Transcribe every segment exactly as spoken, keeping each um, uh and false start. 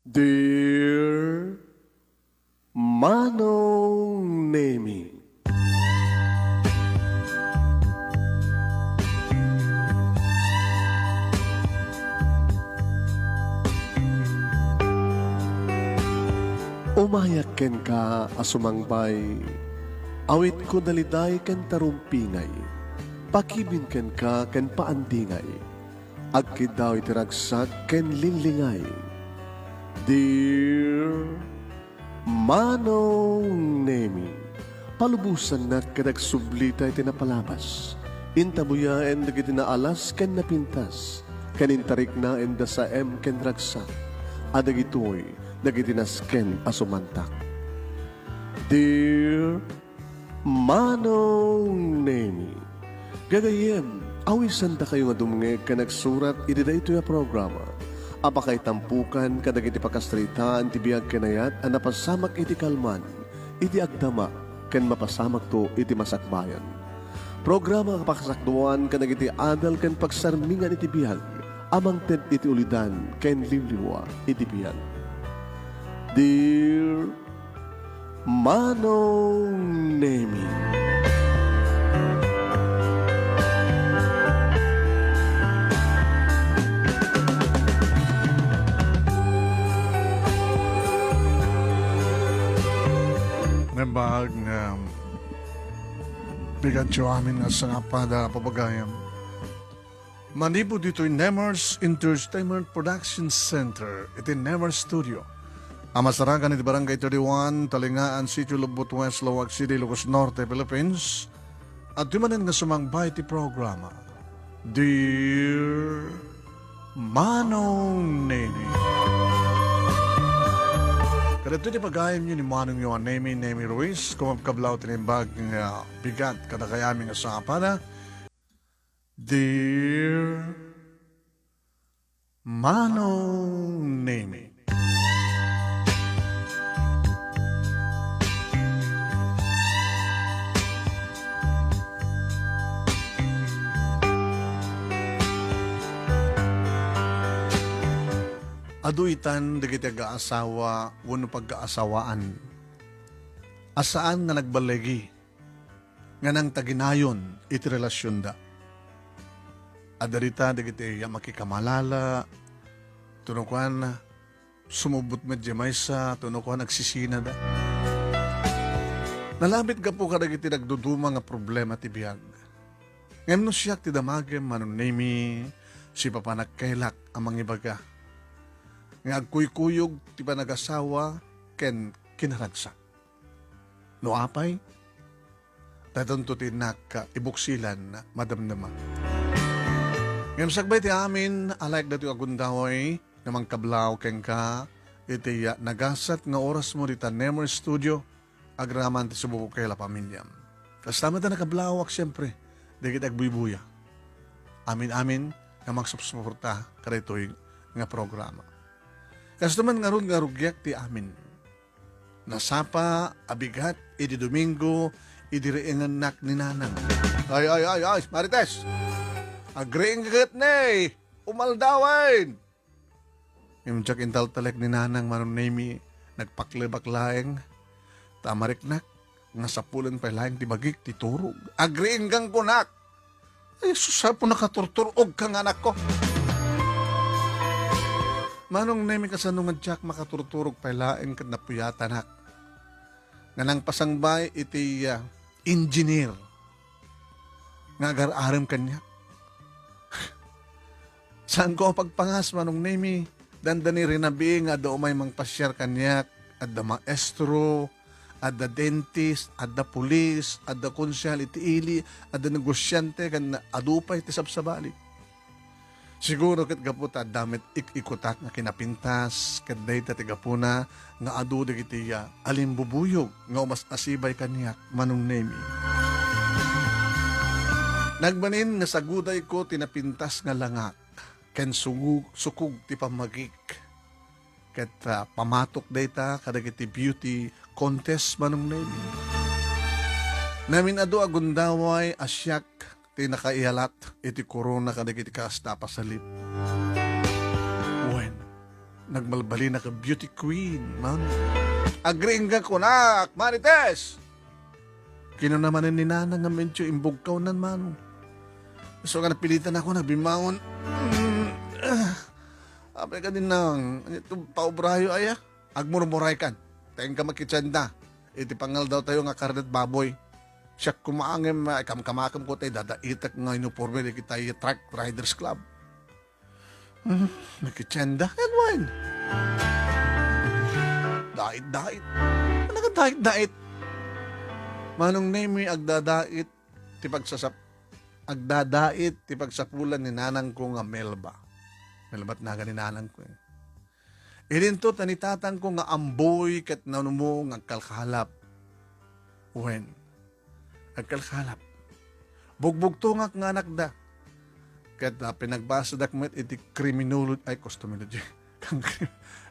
Dear Manong Nemi. Umayak kenka a sumangbay, awitko daliday ken tarumpingay, pakibin kenka ken paandingay, agkiddaw iti ragsak ken linglingay. Dear Manong Nemi, palubosannak ket agsublita iti napalabas. Intabuyaen dagiti naalas ken napintas, ken intariknaen da saem ken ragsak, a dagitoy dagiti nasken a sumantak. Dear Manong Nemi, gagayyem, awisandakayo nga dumngeg ken agsurat iti daytoy a programa a pakaitampukan kadagiti pakasaritaan ti biag ken ayat a napasamak iti kalman, iti agdama, ken mapasamakto iti masakbayan. Programa a pakasakduan kadagiti adal ken pagsarmingan iti biag a mangted iti ulidan ken liwliwa iti biag. Dear Manong Nemi. Naimbag nga bigatyo amin nga sangapada, papagayam. Manipud ditoy Nemers Entertainment Production Center, iti Nemers Studio a masarakan iti Barangay thirty-one, Talingaan, Sitio Lobbot West, Laoag City, Ilocos Norte, Philippines, adtoy manen nga sumangbay iti programa, Dear Manong Nemi. Kadagitoy ti pagayamyo ni Manongyo a Nemi, Nemi Ruiz, kumabkablaw ti naimbag nga bigat kadakay amin nga sangapada, Dear Manong Nemi. Adu itan dagiti agaasawa wenno pagkaasawaan a saan nga nagballigi nga nangtaginayon iti relasionda. Adda dita dagiti ya makikamalala, tuno kuan, sumubbot met diay maysa, tuno kuan, agsisinada. Nalabit gapu kadagiti nagduduma nga problema ti biag. Ngem no siak ti damagem, Manong Nemi, sipapanakkelak a mangibaga nga agkuykuyog ti panagasawa ken kinaragsak. No apay, daytonto ti innak ibuksilan, madamdama. Ngem sakbay ti amin, alaek datoy a gundaway nga mangkablaw kenka iti nagasat nga orasmo dita Nemer Studio, agraman ti subukok a pamilyam. Kasta met a nakablaawak, siempre, dagiti agbuybuya. Amin-amin nga mangsupsuporta kadaytoy nga programa. Kasto man ngarud nga rugiak ti amin. Nasapa a bigat idi Domingo, idi riingennak ni Nanang. Ay, ay, ay, ay, Marites! Agriingka ket ne! Umaldawen! Ngem diak intaltalek ni Nanang, Manong Nemi, nagpaklebak laeng. Ta mariknak nga sapulen pay laeng ti bagik ti turog. Agriingkan kunak! Ay, sus, apo, nakaturturog ka nga anakko. Manong Nemi, kasano nga diak makaturturog pay laeng ket napuyatanak nga nangpasangbay iti, ah, engineer nga agar-arem kaniak? Saanko a pagpangas, Manong Nemi. Dandani rinabii nga adda umay mangpasiar kaniak, adda maestro, adda dentist, adda pulis, adda konsehal iti ili, adda negosiante, ken adu pay ti sabsabali. Siguro ket gapu ta adda met ik-ikutak nga kinapintas, ket dayta ti gapuna nga adu dagiti, ah, alimbubuyog nga umas-asibay kaniak, Manong Nemi. Nagbalin nga sagudayko ti napintas nga langak ken sugug-, sukog ti pammagik. Ket, ah, pamatok dayta kadagiti beauty contest, Manong Nemi. Namin-adu a gundaway a siak ti nakaiyalat iti korona kadagiti kasta a pasalip. Wen, Nagbalbalinak a beauty queen, Manong. Agriingga kunak, Marites! Kinuna manen ni Nanang nga medyo imbugkawnan, Manong. So nga napilitan ako, nagbimmangon. Mm, ah. Apay ka din nang, ito, paubrayo aya? Agmurmuray kan. Tayo ka makitsenda. Iti pangal daw tayo nga karnet baboy. Siya kumaangem, ah, kamkamakam ko tayo, dadaitak nga uniforme, di kita truck riders club. Hmm, nakitsenda. Yan, wine. Dait-dait. Ano ka dait-dait? Manong Nemi, agdadait ti pagsasap-, agdadait ti pagsapulan ni nanang ko nga Melba. Melba't nagan ni nanang ko, eh. Idinto ta ni tatang ko nga amboy ket nanumo nga agkalkalap. Wen, agkalkalap. Bugbugtongak nga anakda. Ket, ah, pinagbasadak met iti criminology, ay, cosmetology.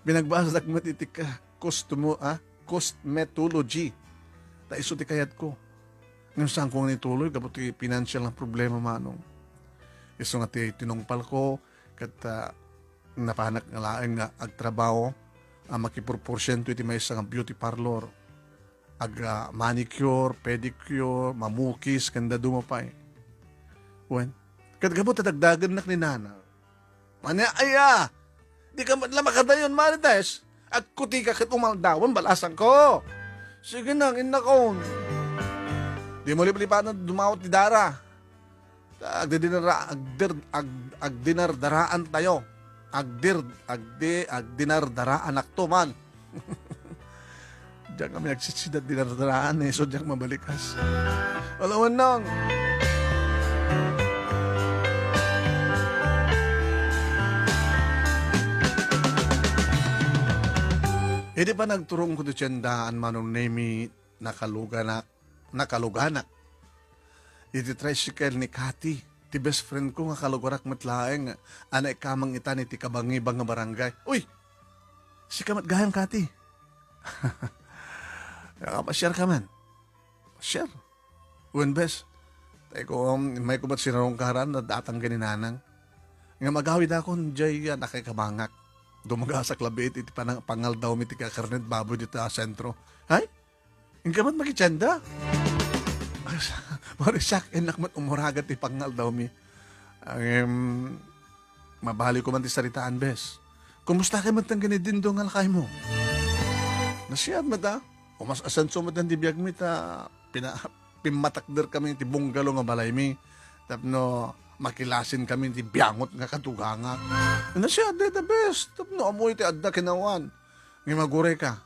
Pinagbasadak met iti ka-, costumo-, ah, cosmetology. Ta isu ti kayatko. Ngem saanko nga ituloy gapu ti financial nga problema, Manong. Isu nga ti tinungpalko, ket, ah, napanak nga laeng nga agtrabaho a makipurporsiento iti maysa nga beauty parlor, ag, ah, manicure, pedicure, mamukis, ken dadduma pay. Wen, ket gapu ta dagdagennak ni Nana. Ania aya? Di ka met la makadayon, Marites? Agkuti ka ket umaldawen, balasangko. Sige nang, innakon. Di mo liplipanan dumawat ti dara. Agdidinara-, agdir-, ag-, agdinardaraan tayo. Agdir-, agdi-, agdinardaraan akto man. Diyan kami nagsitsida, dinardaraan eh. So, diyan mabalikas. Wala man nang. Idi pa nagturong ko ti tiendaan, Manong Nemi, nakaluganak, nakaluganak. Iti tricycle ni Kati, ti best friend ko nga kalugarak met laeng, a naikamang itan iti kabangibang nga barangay. Uy! Sika met gayam, Kati. Nakapasiar ka man? Pasiar. Wen, bes. Tay ko, um, may ko met sinarungkaran, nadatang ka ni Nanang. Nga magawid akon, jay, ah, nakaikabangak. Dumagasak labi iti panang-, pangaldawmi ti kakarnet baboy dita sentro. Hay? Inka met makitienda? Marisak, innak met umuragat ti pangaldawmi. Ngem, mabali ko man ti saritaan, bes. Kumusta kay met ken ni Dindo nga lakaymo? Nasiat met a. Umas-asenso met ti biagmi ta pina-, pimmatakder kami ti bungalow nga balaymi. Tapno makilasin kami ti biangot nga katugangak. Nasiat dayta, bes. Tapno ammoy ti adda ken awan. Ngem aguray ka.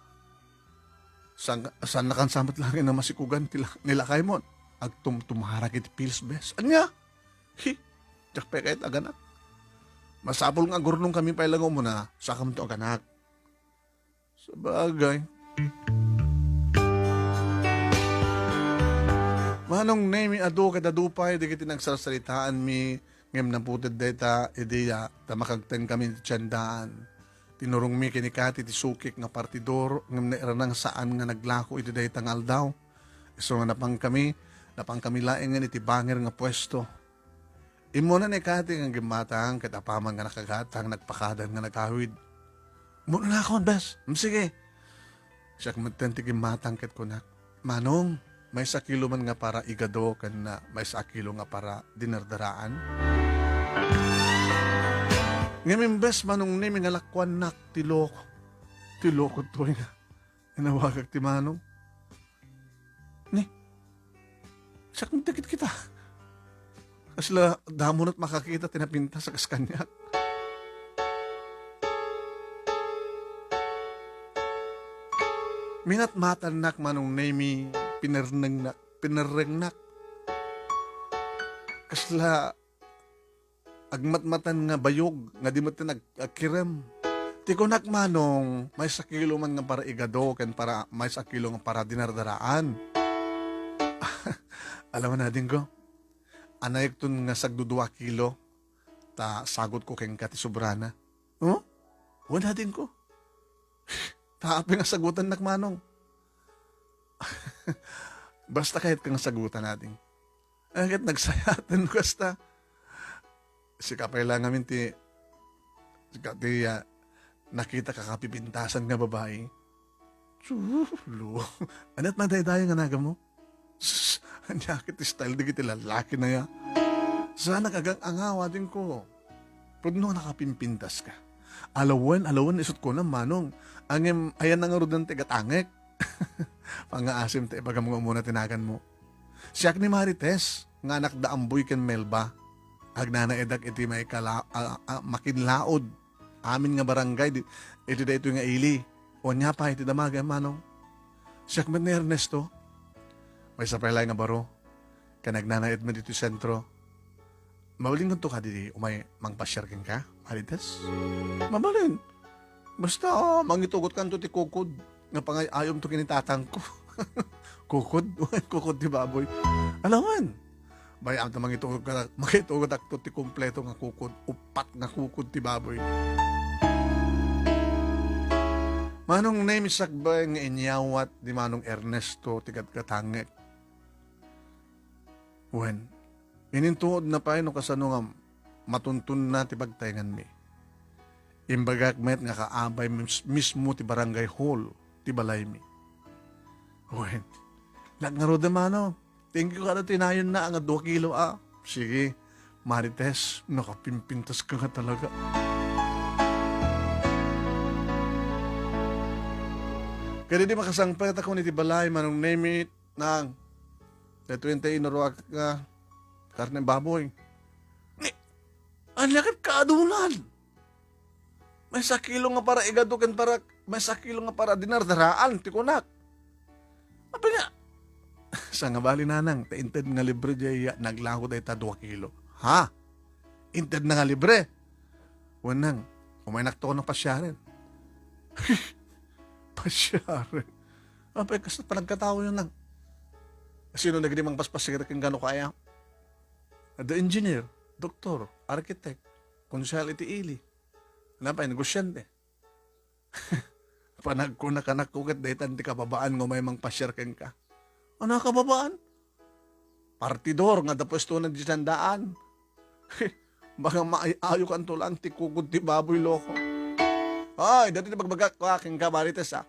San, san nakansa met laeng a masikugan ti la-, ni lakaymo? Agtumtumarak iti pills, bes. Ania? Hi, diak pay kayat aganak. Masapul nga agurnong kami pay la nga umuna, saka met aganak. Sabagay. Manong Nemi, adu ket adu pay dagiti nagsarsaritaanmi, ngem naputed dayta, idi, ah, ta makagteng kami iti tiendaan. Tinurongmi ken ni Kati ti sukik nga partidor, ngem nairana nga saan nga naglako iti dayta nga aldaw. Isu nga napankami, napankami laengen iti bangir nga puesto. Immuna ni Kati nga gimmatang ket apaman nga nakagatang, nagpakadan nga nagawid. Umuna nakon, bes. Mm, sige. Siak metten ti gimmatang ket kunak, Manong, maysa kilo man nga para igado ken, ah, maysa a kilo nga para dinardaraan. Ngem imbes, Manong Nemi, nga lakuannak ti loko. Ti loko toy nga inawagak ti Manong. Ni, siak met dagiti kita. Kasla damo met makakita ti napintas a kas kaniak. Minatmatannak, Manong Nemi, pinernengnak, pinerrengnak. Kasla agmatmatan nga bayog nga di met nag-, agkirem. Ti kunak, Manong, maysa kilo man nga para igado ken para, maysa kilo nga para dinardaraan. Alam mo, adingko, anayekton nga sagdudua kilo, ta sagutko kenka ti sobrana. Oh? Wen, adingko. Ta apay nga sagutannak, Manong? Basta kayat kang sagutan, ading. Ay, ket nagsayaten kasta. Sika pay la ngamin ti, sika ti, ah, Nakita ka kapipintasan nga babai. Sulo. Aniat madaydayo nga naganmo? Sus, ania ket ti style dagiti lalaki na ya? Saanak agang-angaw, adingko. Pudno nga nakapimpintas ka. Alawen, alawen, isut' kunam, Manong. Ngem, ayanna ngaruden ti gatangek. Pangngaasim ta ibagam nga umuna ti naganmo. Siak ni Marites, nga anak da Amboy ken Melba. Agnanaedak iti maikala-, a, a, makinlaod. Amin nga barangay di, iti daytoy nga ili. O ania pay ti damagem, Manong? Siak met ni Ernesto. Maysa pay laeng nga baro. Ken agnanaed met iti sentro. Mabalinkanto kadi umay mangpasiar kenka, Marites? Mabalin. Basta, mangitugotkanto ti kukod nga pangay-ayomto ken ni tatangko. Kukod? Kukod ti baboy. Alawen. Bay-am ta mangitugot ka, mangitugotakto ti kompleto nga kukod, uppat nga kukod ti baboy. Manong Nemi sakbay nga inyawat ni Manong Ernesto ti gatgatangek. Wen, inintuodna pay no kasano nga matuntonna ti pagtaenganmi. Imbagak met nga kaabay mis-, mismo ti barangay hall ti balaymi. Wen, nagngaro da Manong. Thank you kada tinayonna nga dua kilo, ah. Sige, Marites, nakapimpintas ka nga talaga. Kadi di makasangpet ako iti balay, Manong Nemi, Nang, daytoy ti inuruak nga karne baboy. Ni, ania ket kaadunan? Maysa kilo nga para igado ken para, maysa kilo nga para dinardaraan, ti kunak. Apay nga, sangabali, Nanang, ta inted nga libre diay ya, naglako dayta dua kilo. Ha? Inted na nga libre? Wen, Nang, umaynakto nga pasiaren. Pasiaren? Apay, kasta panagkataoyo, Nang. Sino dagiti mangpaspasiar kenka no kaya? Adda engineer, doktor, architect, konsehal iti ili. Napay, negosyante. Panagkuna kanakko ket daytan ti kababaan nga umay mangpasiar kenka. Ano a kababaan? Partidor nga adda puestona diay sandaan. Baka maay-ayokanto laeng ti kukod ti baboy, loko. Ay, daytoy ti bagbagak kenka, Marites, ah.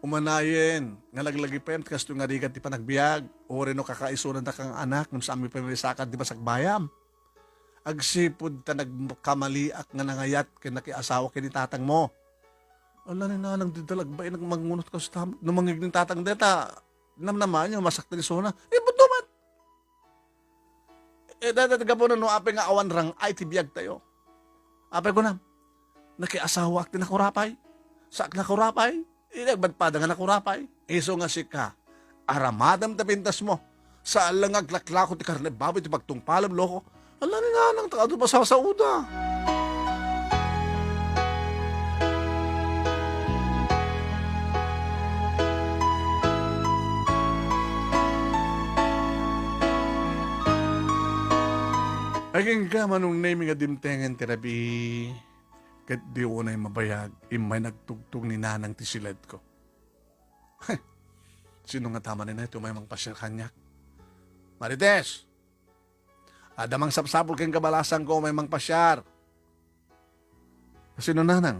Umanayen nga laglagipem ti kastoy nga rigat ti panagbiag, uray no kakaisuna daka nga anak, ngem saanmi pay maisakad ti basagbayam. Agsipud ta nagkamaliak nga nangayat ken nakiasawa ken ni tatangmo. Ala ni Nanang, dida la agbain nga mangunot kasta. No mangngeg ni tatang dayta, namnamaenyo, masaktan isuna. Ibutto met. Eh, dayta ti gapuna no apay nga awan rang-ay ti biagtayo. Apay kunam, nakiasawaak ti nakurapay. Saak nakurapay. Idi agpadpada nga nakurapay. Isu nga sika, aramadem ta pintasmo. Saan la nga aglaklako ti karne baboy ti pagtungpalem, loko. Ala ni Nanang, ta adu pasasauda. Ay, kenka, Manong Nemi, nga dimtengen ti rabii, ket di unay mabayag, immay nagtugtog ni Nanang ti siledko. Sino ngata manen daytoy umay mangpasiar kaniak? Marites! Adda mangsapsapul ken kabalasangko umay mangpasiar. Sino, Nanang?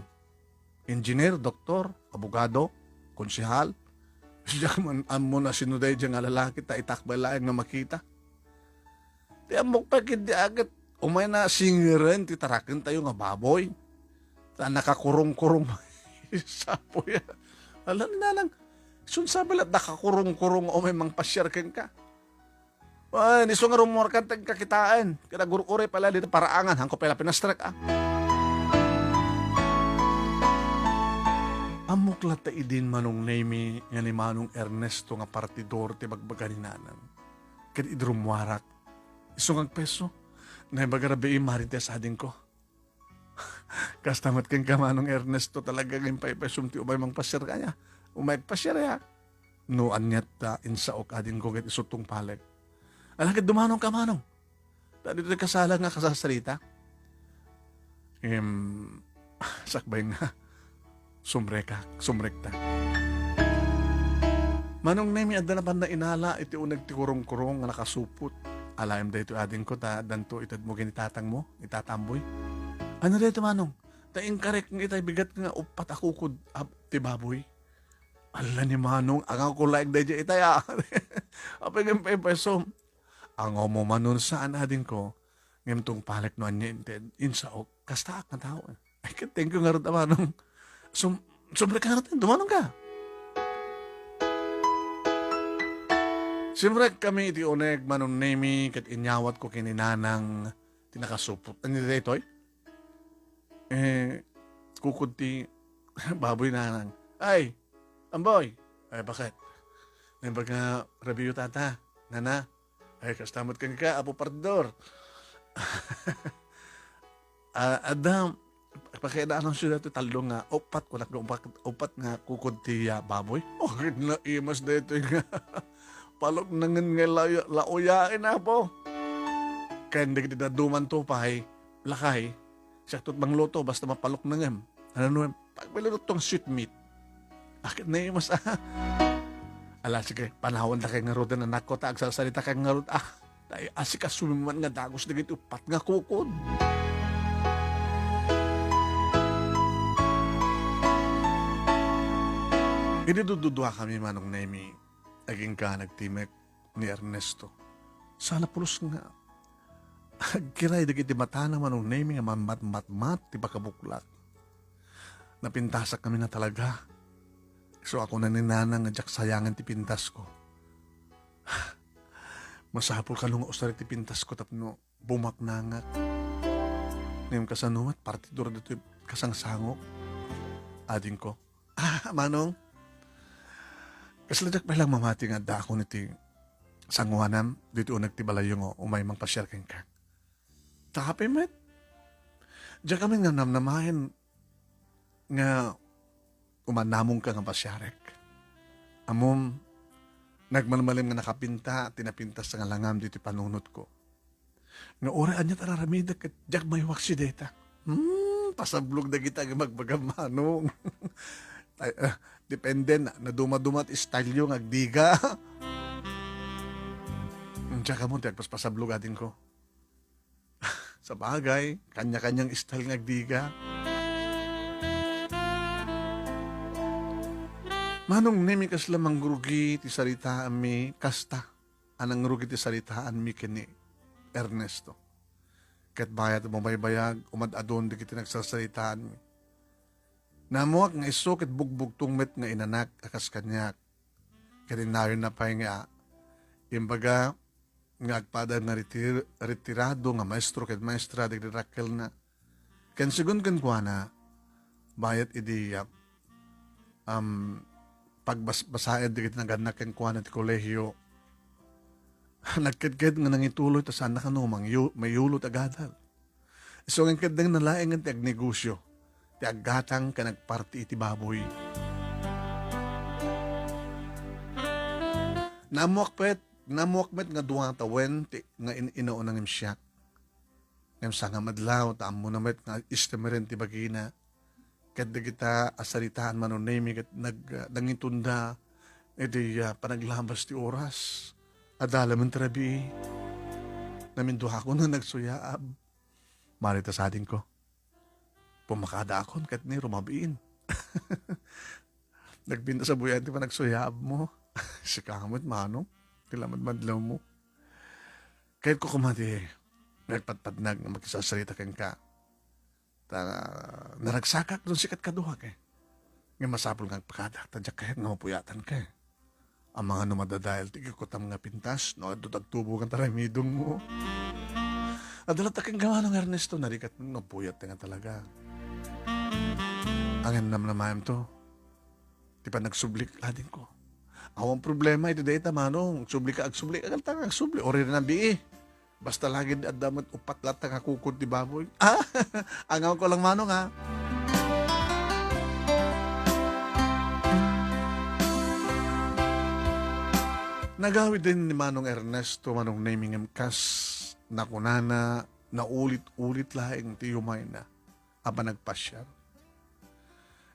Engineer, doktor, abogado, konsehal? Diak man ammo no sino daydiay nga lalaki ta itakbay laeng nga makita. Ti ammok pay ketdi a ket umayna singeren ti tarakentayo nga baboy. Ta nakakurong-kurong. Sapo ya. Ala ni Nanang, isun sabali la nakakurong-kurong nga umay mangpasiar kenka. Ay, isu nga rummuarkan ti agkakitaen. Ket agur-uray pay la dita paraangan, haanko pay la pinastrek, ah. Ammok latta idin, Manong Nemi, nga ni Manong Ernesto nga partidor ti bagbaga ni Nanang. Ket idi rummuarak, isu nga agpeso, naibaga rabii, Marites, adingko. Kasta met kenka, Manong Ernesto, talaga nga impaypaysom ti umay mangpasiar kaniak. Umay agpasiar ya. No aniat ta insaok, adingko, ket isu tungpalek. Ala ket dumanongka, Manong. Ta ditoy kasala nga kasasarita. Em, sakbay nga. Sumrekak, sumrekta. Manong Nemi, adda napan nainala iti uneg ti kurong-kurong nga nakasupot. Alaem daytoy, adingko, ta addanto itedmo ken ni tatangmo, ni Tata Amboy. Ania daytoy, Manong? Ta inkarek nga itay bigat nga uppat a kukod a, ti baboy. Ala ni Manong, angawko laeng daydiay itay, a. Apay nga impaimpasom? Angawmo manon saan, adingko. Ngem tungpalek no ania inted, insaok. Kastaak nga tao, eh. Ay, ket thank you ngarud a Manong. Sum-, sumrek ka ngarud, dumanong ka. Simrek kami iti uneg, Manong Nemi, ket inyawatko ken ni Nanang ti nakasupot. Ania daytoy? Eh, kukod ti baboy, Nanang. Ay, Amboy! Ay, baket? Naimbag nga rabiyo, Tata, Nana. Ay, kasta met kenka, Apo Pardor. Ah, adda, pakianuncio daytoy tallo nga uppat, kunak nga uppat, uppat nga kukod ti, ah, baboy. Oh, naimas daytoy nga paluknangen nga la-, lauyaen, Apo. Ken dagiti dadduma pay, lakay, siakto ti mangluto, basta mapaluknangem. Ano, no, pagpilutong sweet meat. Akin na yung mas, ah. Ala, sige, panawan na kay ngaruden, anakko, ta agsasarita kay ngarud, ah. Tay, asikaso man nga dagus dagiti uppat nga kukod. Idi dududua kami, Manong Nemi, agingga nagtimek ni Ernesto. Saan a pulos nga agkiray dagiti matana, Manong Nemi, nga mammatmatmat ti pakabuklak. Napintasak kami na talaga. Isu a kuna ni Nanang nga diak sayangen ti pintasko. Masapul kano nga usari ti pintasko tapno bumaknangak. Ngem kasano met, partidor ditoy kasangsangok. Adingko. Ah, Manong, kasla diak pay la mamati nga addaakon iti sangoanam ditoy uneg ti balayyo nga umay mangpasiar kenka. Ta apay met? Diak kami nga namnamaen nga umannamongka nga pasiarek. Ammom, nagmalmalem nga nakapinta ti napintas nga langam ditoy panunotko. Nga uray ania ti ar-aramidek ket diak maywaksi dayta. Hmm, pasablog dagita nga magbagam, Manong. Ay, ah, depende na, naduma-duma ti style-yo nga agdiga. Diak ammo ti agpaspasablog, adingko. Sabagay, kanya-kanyang style nga agdiga. Manong Nemi, kasla mangrugi ti saritaanmi, kasta a nangrugi ti saritaanmi ken ni Ernesto. Ket bayat a mabaybayag, umad-adun dagiti nagsarsaritaanmi. Naammoak nga isu ket bugbugtong met nga inanak a kas kaniak. Ket innayonna pay nga imbaga nga agpada nga retir-, retirado nga maestro ken maestra dagiti dakkelna. Ken segun kenkuana, bayat idi, ah, um, pagbas-, basaen dagiti nagannak kenkuana ti kolehio, nagkedked nga nangituloy ta saanna kano mangyu-, mayulo ti agadal. Isu nga inkeddengna laengen ti agnegosio, ti aggatang ken agparti iti baboy. Naammoak met, naammoak met nga dua tawen ti, nga in-, inauna ngem siak. Ngem sangam adlaw, ta ammona met nga istemeren ti bagina. Ket dagita a saritaan, Manong Nemi, ket nag-, nangitunda iti, ah, panaglabas ti oras. Adda laeng ti rabii. Naminduakon nga nagsuyaab. Mari ta sadingko. Pumakadaakon ket ni rumabiin. Nagpintas a buyan ti panagsuyaabmo. Sika met, Manong, ti lamadmadlawmo. Kayatko koma ti nagpadpadnag nga makisarsarita kenka. Ta naragsakak no sika ti kaduak, eh. Ngem masapul nga agpakada, ta diak kayat nga mapuyatanka, eh. Amangan no madadael ti kikutam nga pintas, no adda ti agtubo nga taramidongmo. Adda latta kenka, Manong Ernesto, narigat nga puyat nga talaga. Ngem namnamaem to. Ti panagsublik, adingko. Awan problema iti dayta, Manong. Agsubli ka, agsubli. Aganta nga agsubli. Uray na bii. Basta lagid adda met uppat latta nga kukod ti baboy. Ah, angawko lang, Manong, ha. Nagawiden ni Manong Ernesto, Manong Nemi, ngem kas nakunana, naulit-ulit laeng ti yumayna a panagpasiar.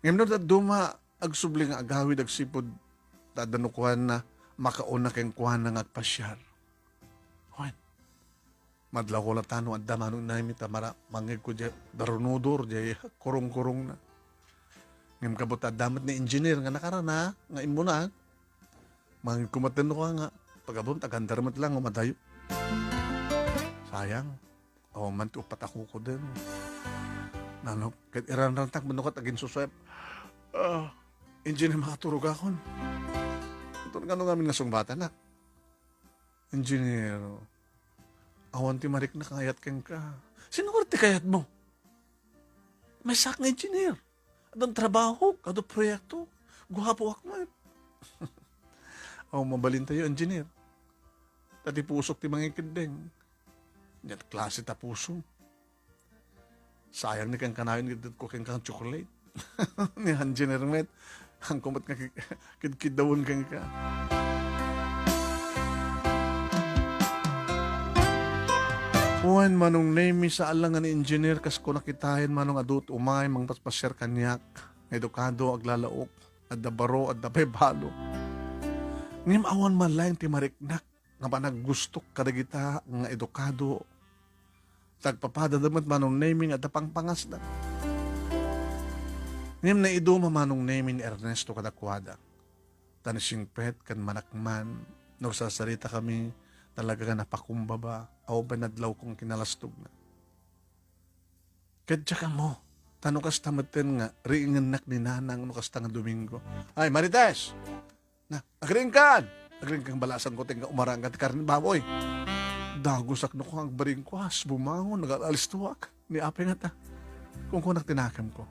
Ngem no dadduma, agsubli nga agawid agsipud ta adda no kuana makauna kenkuana nga agpasiar. Wen, Madlawko latta no adda Manong Nemi ta mara-, mangngegko diay darunudor, diay kurong-kurongna. Ngem kabut adda met ni engineer nga nakarana, nga immunag, mangngegko met no kua nga, pagabun, agandar met lang, madayo. Sayang. Awan man ti uppat a kukudan. Nano, ket iranrantak, mano ket aginsusuep. Ah, engineer, makaturogakon. Ito, ngano ngamin nga sungbatanak? Engineer, awan ti mariknak nga ayat kenka. Sino kadi ti kayatmo? Maysaak nga engineer. Addan trabahok, adu proyekto. Guapoak met. Awan mabalintayo, engineer. Ta ti pusok ti mangikeddeng. Diay klase ta puso. Sayang ni kankanayon nga itedko kenka nga chocolate. Ni engineer met, haanko met nga ki-, kidkiddawen kenka. Wen, Manong Nemi, saan la nga ni engineer, kas ko nakitaen, Manong, adu ti umay, mangpaspasiar kaniak. Edukado, aglalaok, adda baro, adda pay balo. Ngem awan man laeng ti mariknak nga panaggustok kadagita nga edukado. Ta agpapadada met Manong Nemi nga adda pangpangasda. Ngem naiduma Manong Nemi ni Ernesto kadakuada. Ta ni singpet ken manakman, no agsarsaritakami, talaga nga napakumbaba, awan pay nadlawko nga kinalastogna. Ket diak ammo, ta no kasta metten nga riingennak ni Nanang no kasta nga Domingo. Ay, Marites! Na, agriingkan! Agriingkan, balasanko ti nga umaranggan ti karne baboy. Dagusak no kua nga agbaringko, as bumangon, nagalistuak. Ni apay ngata. Kunkunak ti nakemko.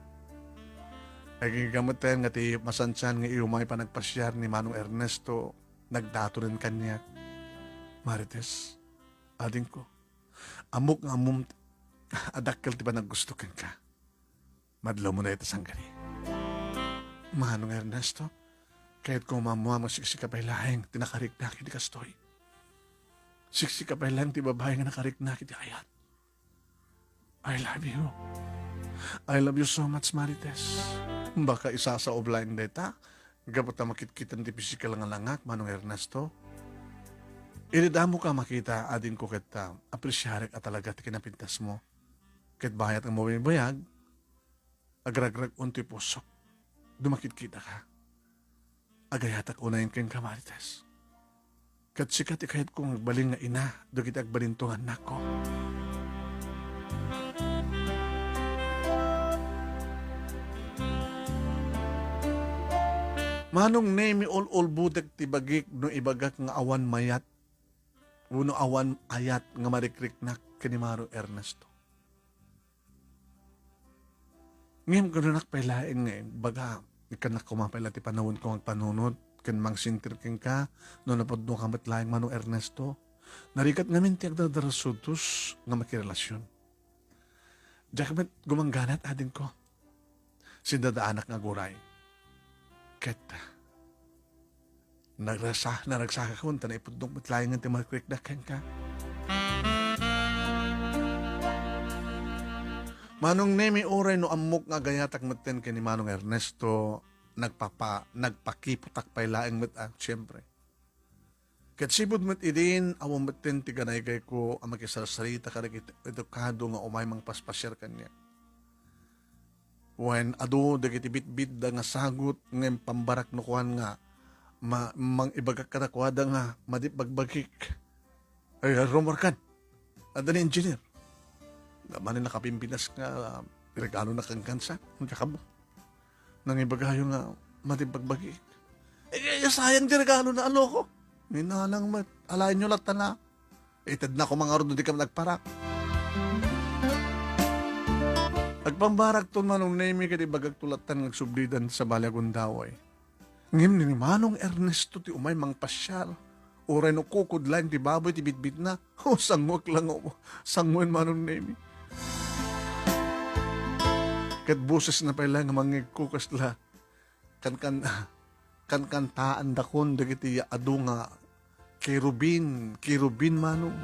Agingga metten nga ti masansan nga iumay panagpasiar ni Manong Ernesto, nagdatonen kaniak. Marites, adingko, ammok nga ammom a dakkel ti panaggusto kenka. Madlawmo dayta sangkani. Manong Ernesto, kayatko nga maammuam nga siksika pay laeng ti nakariknak iti kastoy. Siksika pay laeng ti babai nga nakariknak iti ayat. I love you. I love you so much, Marites. Baka isasaob laeng dayta, gapu ta makitkitan ti pisikal nga langak, Manong Ernesto. Idi damo ka makita, adingko, ket, ah, apresiarek a talaga ti kinapintasmo. Ket bayat nga mabibayag, agragrag-on ti pusok. Dumakitkita ka. Agayatak unayen kenka, Marites. Ket sika ti kayatko nga agbalin nga ina dagiti agbalinto nga annakko. Manong Nemi, ul-ulbodek ti bagik no ibagak nga awan mayat wenno awan ayat nga marikriknak ken ni Manong Ernesto. Ngem kananak pay laeng nga ibaga, ikkannak koma pay la ti panawenko nga agpanunot ken mangsentir kenka no napudno ka met laeng, Manong Ernesto. Narigat ngamin ti agdadarsudtos nga makirelasion. Diak met gumangganat, adingko. Sindadaanak nga aguray. Ket, Nagrasa-, naragsakakon ta naipudnok met laengen ti marikriknak kenka. Manong Nemi, uray no ammok nga agayatak metten ken ni Manong Ernesto, nagpapa-, nagpakiputak pay laeng met, ah, siempre. Ket sipud met idin, awan metten ti ganaygayko a makisarsarita kadagiti edukado nga umay mangpaspasiar kaniak. Wen, adu dagiti bitbitda nga sagut ngem pambarak no kuan nga ma-, mangibagak kadakuada nga madi bagbagik. Ay, rumorkan. Adda ni engineer. Nga manen nakapimpinas nga, ah, regalo na kangkansa. Ang kakabo. Nangibagayo nga madi bagbagik. Eh, eh, sayang ti regalo na, aloko. Ni Nanang met. Alaenyo latta na. Itedna ko mangarud no di ka nagparak. Agpambarakton, Manong Nemi, ket ibagakto lattan nga agsubli dayta sabali a gundaway. Ngem ni Manong Ernesto ti umay mangpasiar. Uray no kukod laeng ti baboy ti bitbitna. O, sangoek lang, o, sangoen, Manong Nemi. Ket bosesna pay laeng nga mangngegko kasla kankan-, kankantaandakon dagiti adu nga kerubin, kerubin, Manong.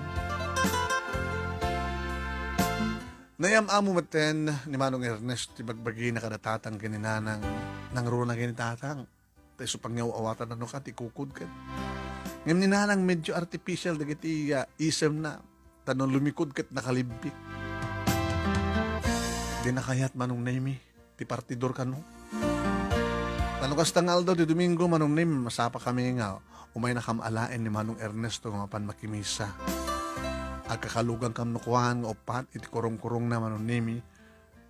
Nayam-amo metten ni Manong Ernest ti bagbagina kada tatang ken ni nanang. Nangruna ken ni tatang. Ta isu pangyaw-awatan no ka ti kukod ken. Ngem ni nanang medyo artificial dagiti, ah, isemna. Ta no lumikod ket nakalibbik. Dina kayat, Manong Nemi, ti partidor kano. Ta no kasta nga aldaw ti Domingo, Manong Nemi, masapakami nga umaynakam alaen ni Manong Ernesto nga mapan makimisa. Agkakalugankam no kuan nga uppat iti kurong-kurongna, Manong Nemi.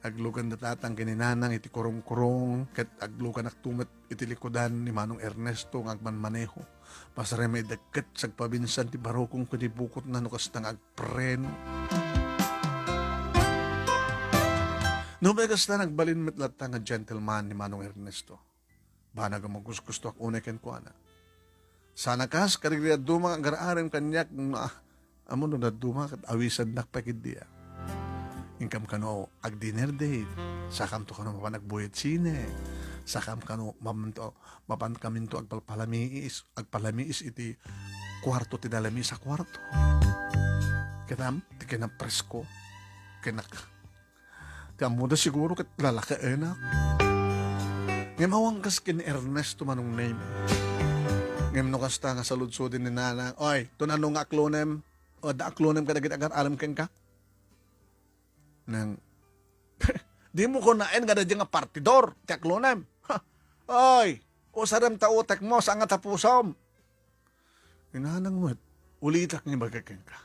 Agluganda tatang ken ni nanang iti kurong-kurong, ket agluganakto met iti likudan ni Manong Ernesto nga agmanmaneho. Pasarem a idekket sa agpabinsan ti barukong ken ni bukotna no kasta nga agpreno. No pay kasta, nagbalin met latta nga gentleman ni Manong Ernesto. Banag a magusgustoak unay kenkuana. Sana kas, kadagiti dadduma nga agar-arem kaniak, nga, ammom no dadduma, ket awisennak pay ketdi a. Inkam kano agdinner date, sakamto kano mapan agbuyat sine, sakam kano mapanto, mapankaminto agpalpalamiis, agpalamiis iti kuarto ti nalamiis a kuarto. Ket am, ti kinapresko, kinak-, Ti ammoda siguro ket lalakaenak. Ngem awan kas ken Ernesto, Manong Nemi. Ngem no kasta nga saludsoden ni nanang, "Oy, ton ano nga aklonem? O, adda aklonem kadagiti agar-arem kenka?" Nang, "Dimo kunaen nga adda nga partidor ti aklonem? Ha? Oy, usarem ta utekmo, saan nga tapusom?" Inanang met, ulitak nga ibaga kenka.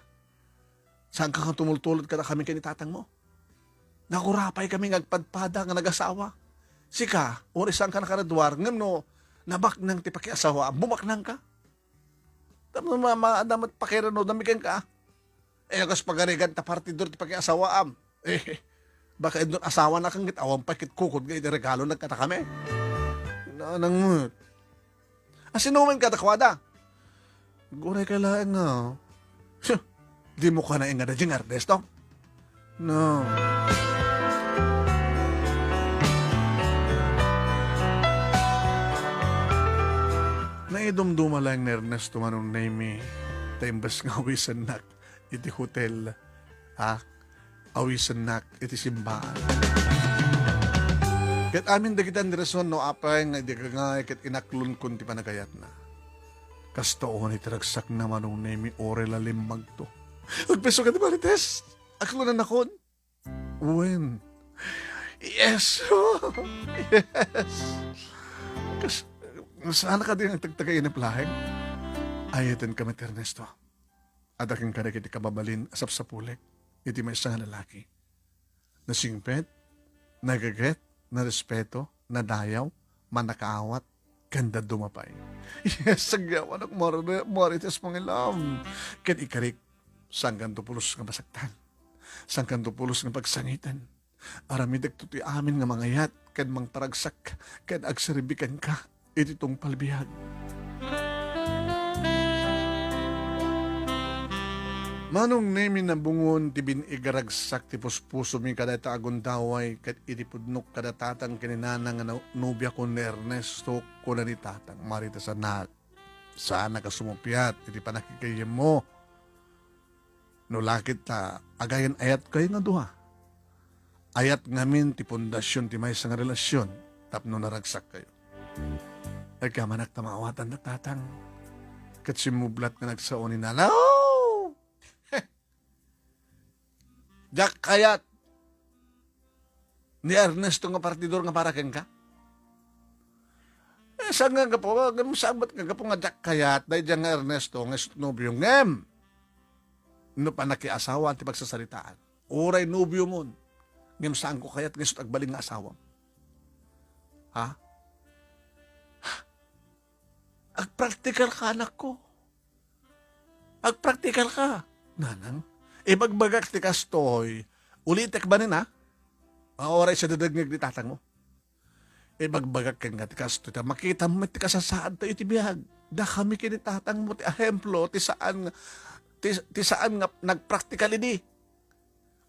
Saanka nga tumultulod kadakami ken ni tatangmo? Nagurapay kami nga agpadpada nga nagasawa. Sika, uray saanka nakaraduar, ngem no nabaknang ti pakiasawaam, bumaknangka. Tapno ma-, ma-, adda met pakiranudami kenka. Eh, kas pagarigan ta partidor ti pakiasawaam. Eh, baka inton asawana ket awan pay ket kukod nga iti regalo nagkata kami. Nanang met. Asinomen kadakuada? Aguray ka laeng nga. Siya, dimo kunaen nga adda diay nga Ernesto? No. Naidumduma laeng ni Ernesto, Manong Nemi, ta imbes nga awisennak iti hotel, ha? Awisennak iti simbaan. Ket amin dagiti rason no apay nga idi kangay ket inaklonkon ti panagayatna. Kasta unay ti ragsakna, Manong Nemi, uray la limmagto. Agpeso ka di Marites? Aklonannakon? Wen. Yes! Yes! Kas-, saan ka di nagtagtagainep laeng? Ayaten kami ti Ernesto. Adda kenka dagiti kababalin a sapsapulek iti maysa nga lalaki. Nasingpet, nagaget, narespeto, nadayaw, mannakaawat, ken dadduma pay. Yes, agyawanak, Mar-, Marites, Panginoon. Ken ikarik, saankanto pulos nga masaktan. Saankanto pulos nga pagsangiten. Aramidekto ti amin nga mangayat ken mangparagsak ken agserbi kenka iti tungpal biag. Manong Nemi, nabungon ti bin-ig a ragsak ti puspusomi kadayta a gundaway ket idi pudnok kada tatang ken ni nanang nga no-, nobiakon ni Ernesto, kuna ni tatang, Marites, anak, saannak a sumuppiat iti pannakakigemmo. No la ket ta agayan ayatkayo nga dua. Ayat ngamin ti pundasion ti maysa nga relasion tapno naragsakkayo. Agkamanak ta maawatannak, tatang. Ket simmublat nga nagsao ni nana. Oh! Diak kayat ni Ernesto nga partidor nga para kenka? Eh, saan nga gapu? Ngem saan met nga gapu nga diak kayat daydiay nga Ernesto nga isu ti nobio? Ngem no panakiasawaan ti pagsasaritaan, uray nobiomon, ngem saanko kayat nga isu ti agbalin nga asawam. Ha? Agpraktikal ka, anakko. Agpraktikal ka, nanang. Ibagbagak ti kastoy, ulitek manen, a? A, uray sadadengngeg ni tatangmo. Ibagbagak kenka ti kastoy, ta makitam met ti kasasaadtayo iti biag. Dakami ken ni tatangmo ti ehemplo, ti saan nga, ti, ti saan nga nagpraktikal idi.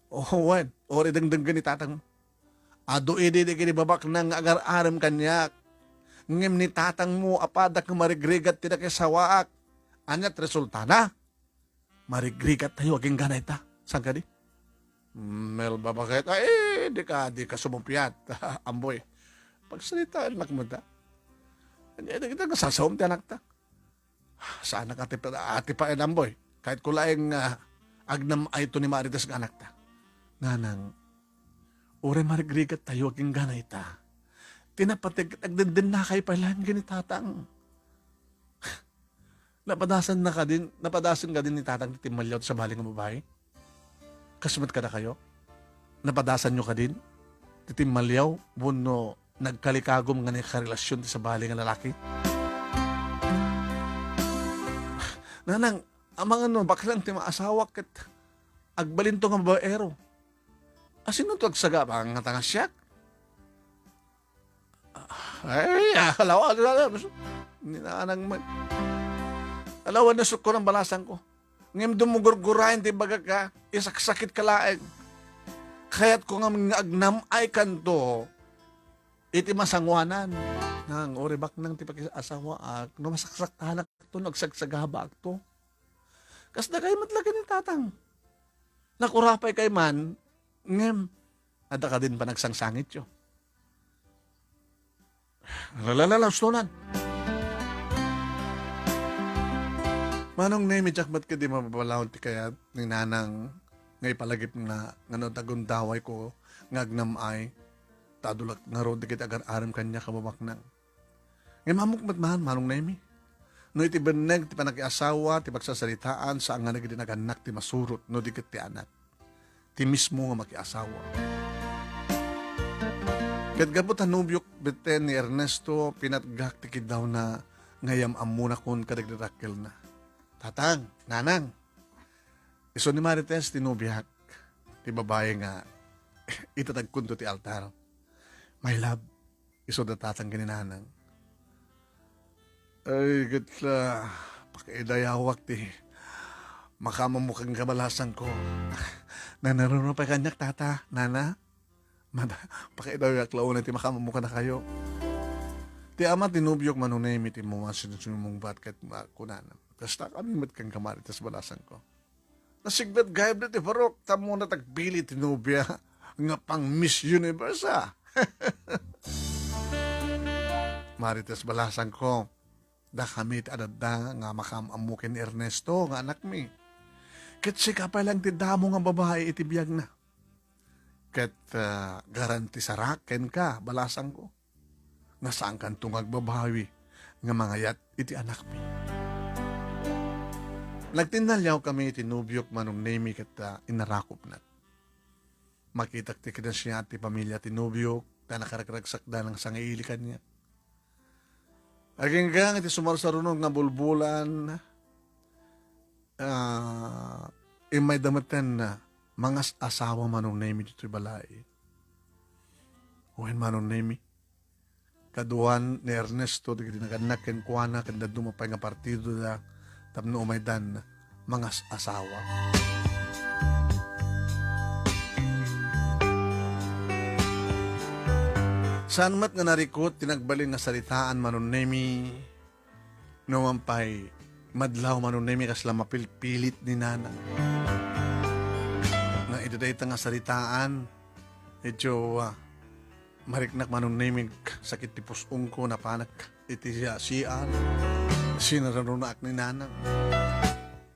O, wen, uray dengdenggen ni tatangmo. Adu idi dagiti babaknang nga agar-arem kaniak. Ngem ni tatangmo a pada ket marigrigat ti nakisawaak. Ania ti resultana? Marigrigattayo agingga dayta. Saan kadi? Melba, baket. Ay, di ka, di ka sumuppiat. Amboy. Pagsaritaannak met, a. Ania, di kita nga sasawem ti anakta. Saanak a tipa-, a tipaen, Amboy. Kayatko laeng nga agnam-ayto ni Marites nga anakta. Nanang, uray marigrigattayo agingga ita. Ti napateg ket agdendennakay pay laeng ken ni tatang. Napadasanna kadin, napadasan kadin ni tatang ti timmaliaw ti sabali nga babai? Kas met kadakayo? Napadasanyo kadin ti timmaliaw wenno nagkalikagum nga nagkarelasion ti sabali nga lalaki? Nanang, amangan no, baklang ti maasawak ket agbalinto nga babaero. Asino to agsagaba nga tangasiak? Ay, alawa, alawa, ni nanang man. Alawa, nasukko ng balasan ko. Ngem dumugurgurayan ti bagak ka, isaksakit ka laeng. Kayat ko nga nga agnam-aykanto iti masanguanan. Nang, uri baknang ti pakiasawaak, no masaksaktanak to, no agsagsagaba akto. Kasda kay met lagi ni tatang. Nakurapay kay man, ngem, adda kadin panagsangsangityo. Lalalala, ustonan. Manong Nemi, diak met kadi mababalaw ti kayat ni nanang nga ipalagipna nga no tagundaway ko nga agnam-ay, ta adu la ngarud dagiti agar-arem kaniak a babaknang. Ngem ammok met man, Manong Nemi, no iti benneg ti panakiasawa, ti pagsasaritaan, saan nga nagidi nagannak ti masurot, no di ket ti anak, ti mismo nga makiasawa. Ket gapu ta nobiok metten ni Ernesto, pinatgak ti kiddawna nga yam-ammonakon kadagiti dakkelna. Tatang, nanang, isu ni Marites ti nobiak, ti babai nga itatagkonto ti altar. My love, isu da tatang ken ni nanang. Ay, ket la, pakiidayawak ti makaammo ken kabalasangko. Nanaruna pay kaniak, tata, nana. Mada, pakiidayawak la unay ti makaammo kadakayo. Ti ama ti nobiok, Manong Nemi, ti muwan sinusumungbat ket kunana, kasta kami met ken ka Marites, balasangko. Nasigdat gayam daytoy barok, ta ammona ti agpili ti nobia nga pang Miss Universe, a. Marites, balasangko, dakami ti adda nga makaam-ammo ken ni Ernesto nga anakmi. Ket sika pay laeng ti damo nga babai iti biagna. Ket, ah, garantisarak kenka, balasangko, nga saankanto nga agbabawi nga mangayat iti anakmi. Nagtinnaliawkami iti nobiok, Manong Nemi, ket, ah, inarakopnak. Makitak ti kinasiat ti pamilia ti nobiok, ta nakaragragsakda nga sangaili kaniak. Agingga iti sumarsaruno nga bulbulan, ah, immayda metten, ah, mangas-asawa, Manong Nemi, ditoy balay. Wen, Manong Nemi, kaduan ni Ernesto dagiti nagannak kenkuana ken dadduma pay nga partidoda tapno umaydan mangas-asawa. Saan met nga narikut ti nagbalin nga saritaan, Manong Nemi. Numan pay, madlaw, Manong Nemi, kasla mapilpilit ni Nana. Nga iti dayta nga saritaan, medyo, ah, mariknak, Manong Nemi, sakit ti pus-ongko, napanak iti siya, siya, sinararunaak ni Nanang.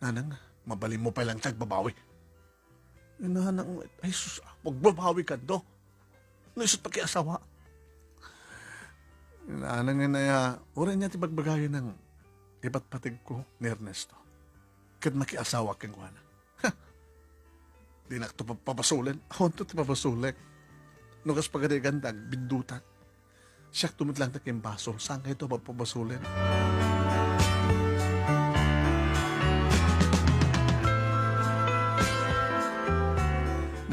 Nanang, mabalinmo pay lang ti agbabawi. Nanang, ay sus, agbabawi kanto. No isu't pakiasawa. Nanang nga naya, uray niya ti bagbagayan ng ipatpategko ni Ernesto. Ket makiasawa kenkuana. Ha! Dinak to papabasolen. Awan to ti pabasolek. No kas pagarigan ta, agbiddutak. Siak to met lang ta ken basol. Saan kayo to papabasolen?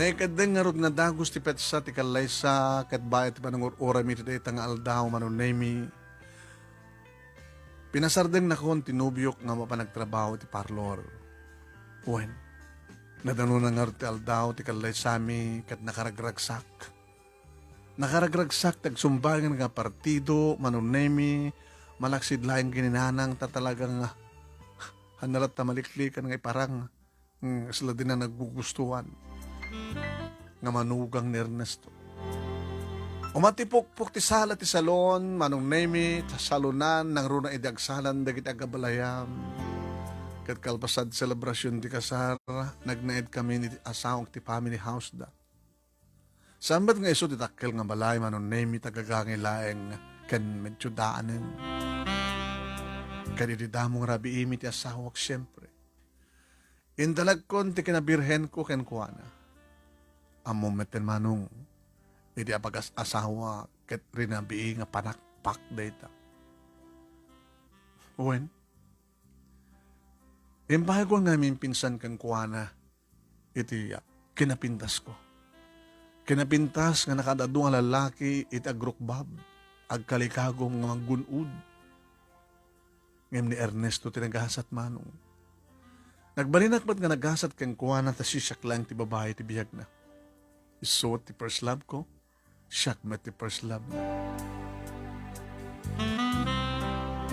Naikadeng ngarud nga dagus ti petsa ti kallaysa ket bayat ti panangur-uram iti dayta nga aldaw, Manong Nemi. Pinasardengnakon ti nobiok nga mapan agtrabaho iti parlor. Wen, nadanona ngarud ti aldaw ti kallaysami ket nakaragragsak. Nakaragragsak ti agsumbangan nga partido, Manong Nemi, malaksid laeng ken ni Nanang ta talaga nga, haan na latta maliklikan nga iparang. Hmm, kasla di na nagugustuhan nga manugang ni Ernesto. Umat ti pukpok ti sala ti salon, Manong Nemi, ta salonan, nangruna idi agsalan dagiti agabalayam. Ket kalpasan ti selebrasion ti kasar, nagnaed kami ni asawak ti family house da. Saan met nga isu ti dakkel nga balay, Manong Nemi, ta gagangi laeng ken medyo daanen. Ket idi damo nga rabiimi ti asawak, siempre, intalagkon ti kinabirhenko kenkuana. Ammom metten, Manong, idi apagas-asawa ket rinabii nga panakpak dayta. Wen, imbaga ko nga mimpinsan kenkuana iti, ah, kinapintasko. Kinapintas nga nakaad-adu nga lallaki iti agrukbab, agkalikagum nga manggun-od. Ngem ni Ernesto ti nagasat, Manong. Nagbalinak met nga nagasat kenkuana ta siak laeng ti babai ti biagna. Isu ti first love ko, siak met ti first love na.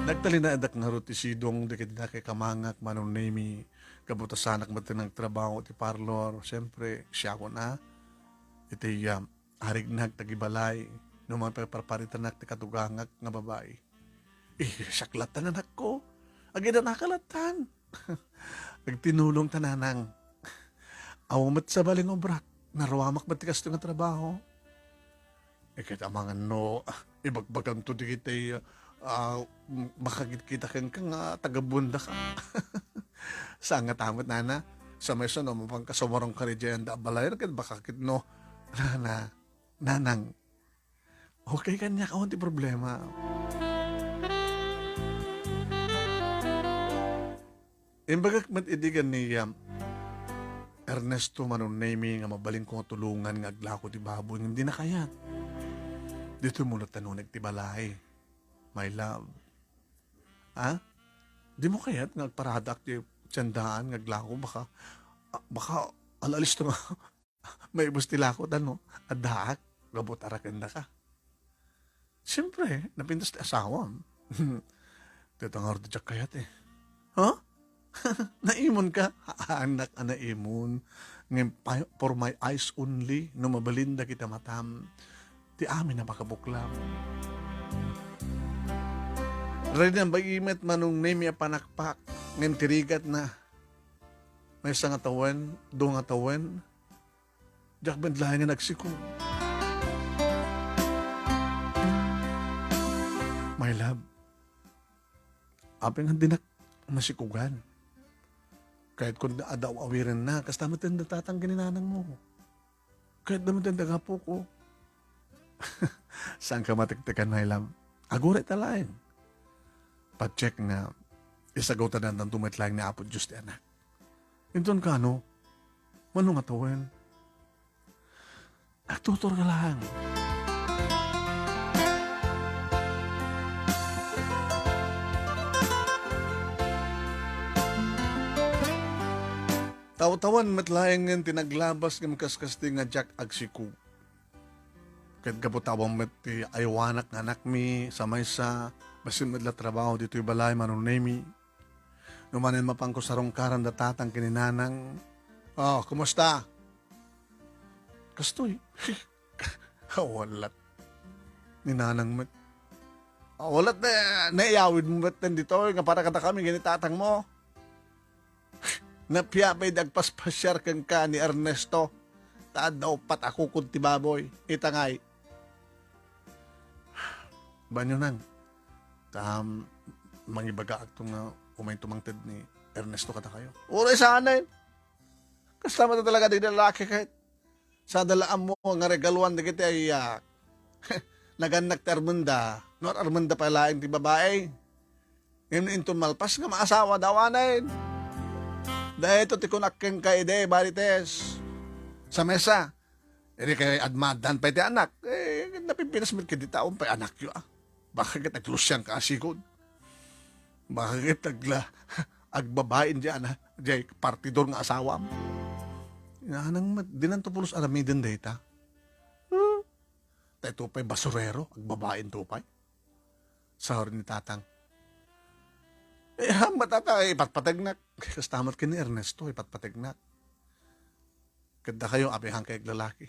Nagtalinaedak ngarud ti sidong dagiti nakikamangak, Manong Nemi, gapu ta saanak met ti nagtrabaho iti parlor. Siempre, siakon a iti, ah, arignak dagiti balay no mapagparparitanak ti katugangak nga babai. Eh, siak lattan, anakko. Agidanaka lattan. Agtinulong ta, Nanang. Awan met sabali nga obrak. Naruamak met ti kastoy nga trabaho. Eh, ket amangan no, ah, ibagbaganto dagiti, ah, makakit-kita kenka nga taga-Buendaka. Saan nga ta met, Nana? Sa maysa no, mapanka sumarungkar idiay anda a balay, ket baka ket no, Nana, Nanang, okay kaniak, awan ti problema. Imbagak met idi ken ni, um, Ernesto, Manong Nemi, nga mabalinko nga tulongan nga aglako ti baboy, ngem dina kayat. Ditoy mo lattan uneg ti balay, my love. Ha? Dimo kayat nga agparadak ti tiendaan nga aglako? Baka, ah, baka al-alisto nga maibus ti lako ta no addaak, gapu ta arakendaka. Siempre, napintas ti asawam. Dayta ngarud ti diak kayat, eh. Ha? Naimonka? Anak a naimon. Ngem pa-, for my eyes only, no mabalin dagiti matam, ti amin a makabuklam. Rinabii met, Manong Nemi, a panakpak, ngem ti rigatna, maysa nga tawen, dua nga tawen, diak met laengen agsikog. My love, apay nga dinak masikogan? Kayatko adda aw-awirenna, kasta met ti tatang ken ni nanangmo. Kayatda met ti apuko. Saanka matektekan, my love. Aguray ta laeng. Pacheck nga, isagawtadanto met laeng ni Apo Dios ti anak. Inton kano, mano nga tawen? Agtuturka laeng. Tawtawen met laengen ti naglabas ngem kaskasti nga diak agsikog. Ket gapu ta awan met ti aywanak nga anakmi sa maysa, bassit met la trabaho ditoy balay, Manong Nemi. No manen mapanko sarungkaran da tatang ken ni nanang, "Oh, kumusta?" Kastoy. Awan lat. Ni nanang met. Awan lat, na, naiyawid mo met ditoy nga para kadakami ken ni tatang mo. Napiapay di agpaspasiar kenka ni Ernesto. Ta adda uppat a kukod ti baboy. Itangay. Banyo nang. Ta, um, mangibagaakto nga umayto mangted ni Ernesto kadakayo. Uray saan, eh. Kasta met talaga di lalaki ket. Sa dalaam mo nga regaluan dagiti ay, ah, nagannak ti armenda. No, armenda pay laeng ti babai. Ngem inton malpas nga maasawa, awanen. Dayto ti kunak kenka idi, Marites. Sa mesa, idi kay admadan pay ti anak, eh, napimpinas met ket di taon pay anakyo, ah. Baka ket aglusiangka a sigud. Baka ket agla-, agbabain diay, ah, diay partidor nga asawam. Nanang met, dinanto pulos aramiden dayta. Hmm? Dayto pay basurero, agbabain to pay. Saur ni Tatang. Eh, ha, matata, ipatpategnak. Kasta met ken ni Ernesto, ipatpategnak. Ket dakayo, apay hankay aglalaki.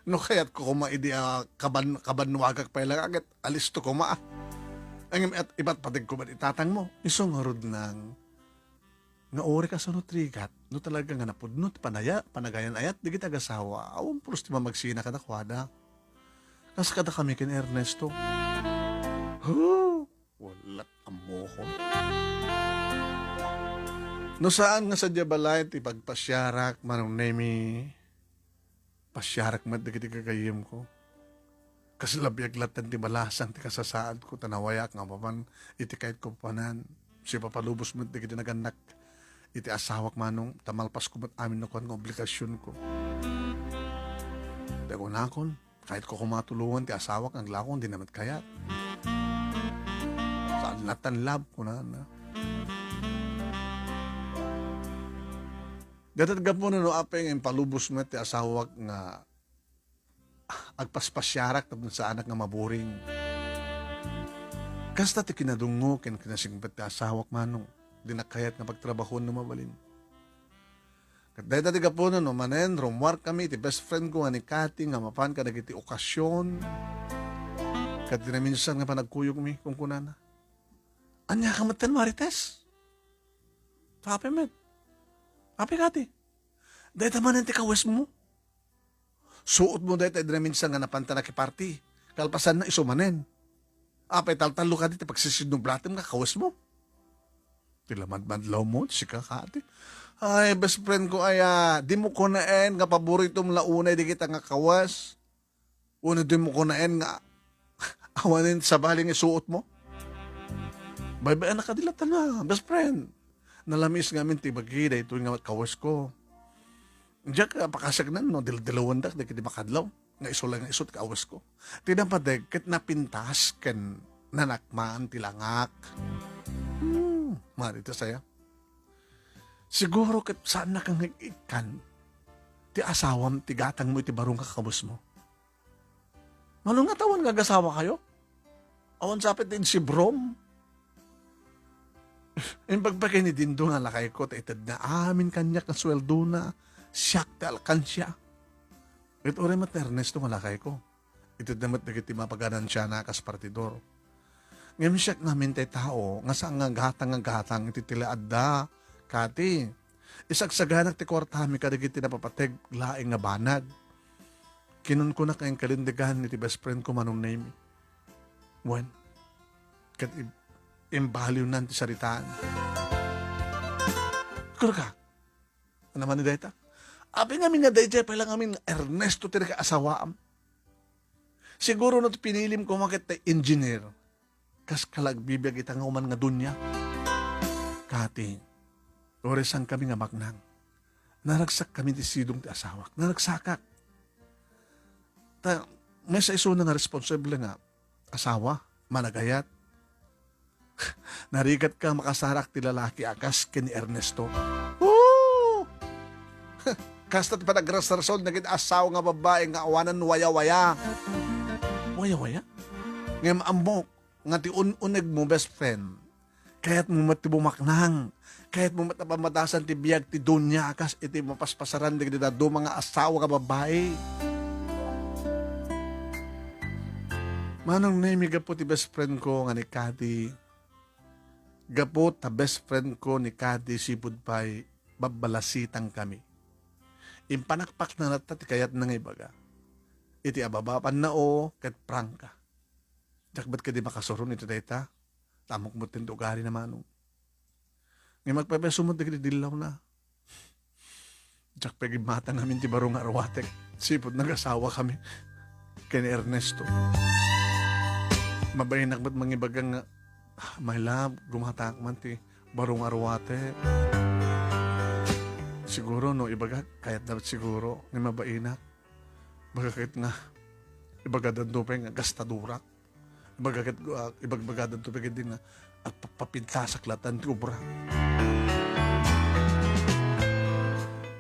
No kayatko koma idi, ah, kaban-, kabannuagak pay la, ket alisto koma, ah. Ngem et-, ipatpategko met ni tatangmo. Isu ngarud nang nga uray kasano ti rigat, no talaga nga napudno ti panaya-, panagayan-ayat dagiti agasawa, awan pulos ti mamagsina kadakuada. Kas kadakami ken Ernesto. Huh! Walat ammokon. No saan nga sadia balay ti pagpasiarak, Manong Nemi, pasiarak met dagiti gagayyemko. Kasla biag latta ti balasang ti kasasaadko, ta nawayak nga mapan iti kayatko panan. Sipapalubos met dagiti nagannak iti asawak, Manong, ta malpasko met amin no kuan nga obligasionko. Ti kunakon, kayatko koma tulongan ti asawak nga aglako, dina met kayat. Saan latta nga love, kunana. Dayta ti gapuna no apay nga impalubos met ti asawak nga agpaspasiarak tapno saanak nga maburing. Kasta ti kinadungngo ken kinasingpet ti asawak, Manong. Dina kayat nga pagtrabahuan no mabalin. Ket dayta ti gapuna no manen, rummuarkami iti best friend ko nga ni Cathy nga mapan kadagiti okasion. Ket dinaminsan nga panagkuyogmi, kunkunana. Ania ka metten, Marites? Apay met? Apay, Cathy? Dayta manen ti kawesmo? Suotmo dayta idi naminsan nga napanta nakiparty. Kalpasanna, isu manen. Apay taltallo kadi ti pagsisidnublatem nga kawesmo? Ti lamadmadlawmo, sika, Cathy. Ay, best friend ko aya, dimo kunaen nga paboritom la unay dagita nga kawes. Wenno dimo kunaen nga awanen sabali nga isuotmo? Baybay-anak kadi latta, best friend. Nalamiis ngamin ti bagi daytoy nga kawesko. Diak, ah, pakasagnan no dildilawendakon dagiti makadlaw nga isu la nga isuot ti kawesko. Ti napateg ket napintas ken nanakman ti langak. Hmm, Marites aya. Siguro ket saannaka nga ikkan ti asawam ti gatangmo iti baro nga kawesmo. Mano nga awan nga agasawakayo? Awan sapay ti insibrom? Imbagbaga ni Dindo nga lakayko, ta itedna amin kaniak nga suweldona, siak ti alkansia. Ket uray met ni Ernesto nga lakayko, itedna met dagiti mapaganansiana kas partidor. Ngem siak ngamin ti tao nga saan nga gatang nga gatang iti ti la adda, Cathy. Isagsaganak ti kuartami kadagiti napapateg laeng nga banag. Kinunkunak nga inkalindegan iti best friend ko, Manong Nemi. Wen, ket ib-, imbaliwnan ti saritaan. Kunaka, ania man ni dayta? Apay ngamin nga daydiay pay la ngamin nga Ernesto ti nakaasawaam. Siguro no ti pinilim koma ket ti engineer. Kas kalagbibiag ita nga uman nga dunia. Cathy, uray saankami nga maknang. Naragsakkami ti sidong ti asawak. Naragsakak. Ta, maysa isuna nga responsable nga asawa, managayat. Narigatka makasarak ti lalaki a kas ken ni Ernesto. Woo! Kasta ti panagrasrason dagiti asawa nga babbai nga awanan wayawaya. Wayawaya? Ngem ammok, nga ti un-unegmo, best friend, kayatmo met ti bumaknang, kayatmo met a pamatasan ti biag ti dunia a kas iti mapaspasaran dagiti dadduma nga asawa nga babbai. Manong Nemi, gapu ti best friend ko nga ni Cathy, gapu ta best friend ko ni Cathy, sipud pay babbalasitangkami. Impanakpakna latta ti kayatna nga ibaga. Iti ababa, pannao, ket prangka. Diak met kadi makasuron iti dayta. Ammok met ti ugalina, Manong. Ngem agpaypayso met dagiti dillawna. Diak pay gimmata ngamin ti baro nga arwatek. Sipud nagasawakami ken ni Ernesto. Mabainak met mangibaga nga, "Ah, my love, gumatak man ti baro nga arwatek." Siguro no ibagak, kayatna met siguro. Ngem mabainak. Baga ket nga, ibagadanto pay nga gastadorak. Ibaga ket, ah, ibagbagadanto pay ket di nga, agpapapintasak latta ti obra.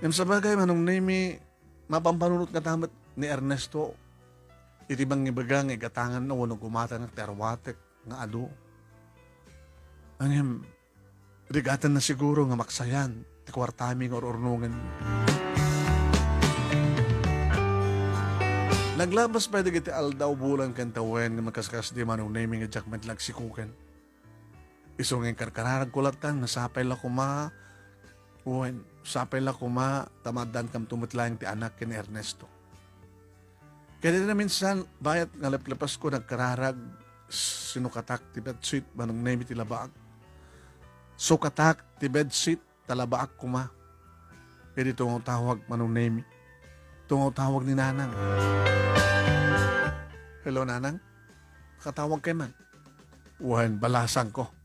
Ngem sabagay, Manong Nemi, mapampanunot ngata met ni Ernesto iti mangibaga nga igatanganna wenno gumatangak ti arwatek nga adu. Ngem, rigatanna siguro nga maksayan ti kuartami nga ur-urnongen. Naglabas pay dagiti aldaw, bulan ken tawen nga makaskasdi, Manong Nemi, nga diak met la agsikoken. Isu nga inkarkararagko latta nga sapay la koma Wen, sapay la koma ta maaddaankamto met laeng ti anak ken ni Ernesto. Ket iti naminsan, bayat nga leplepesko nagkararag, sinukatak ti bedsheet, Manong Nemi, ti labaak. Sukatak ti bedsheet, ta labaak koma. Idi tungawtawag, Manong Nemi. Tungawtawag ni Nanang. "Hello, Nanang? Katawag kay man?" "Wen, balasangko.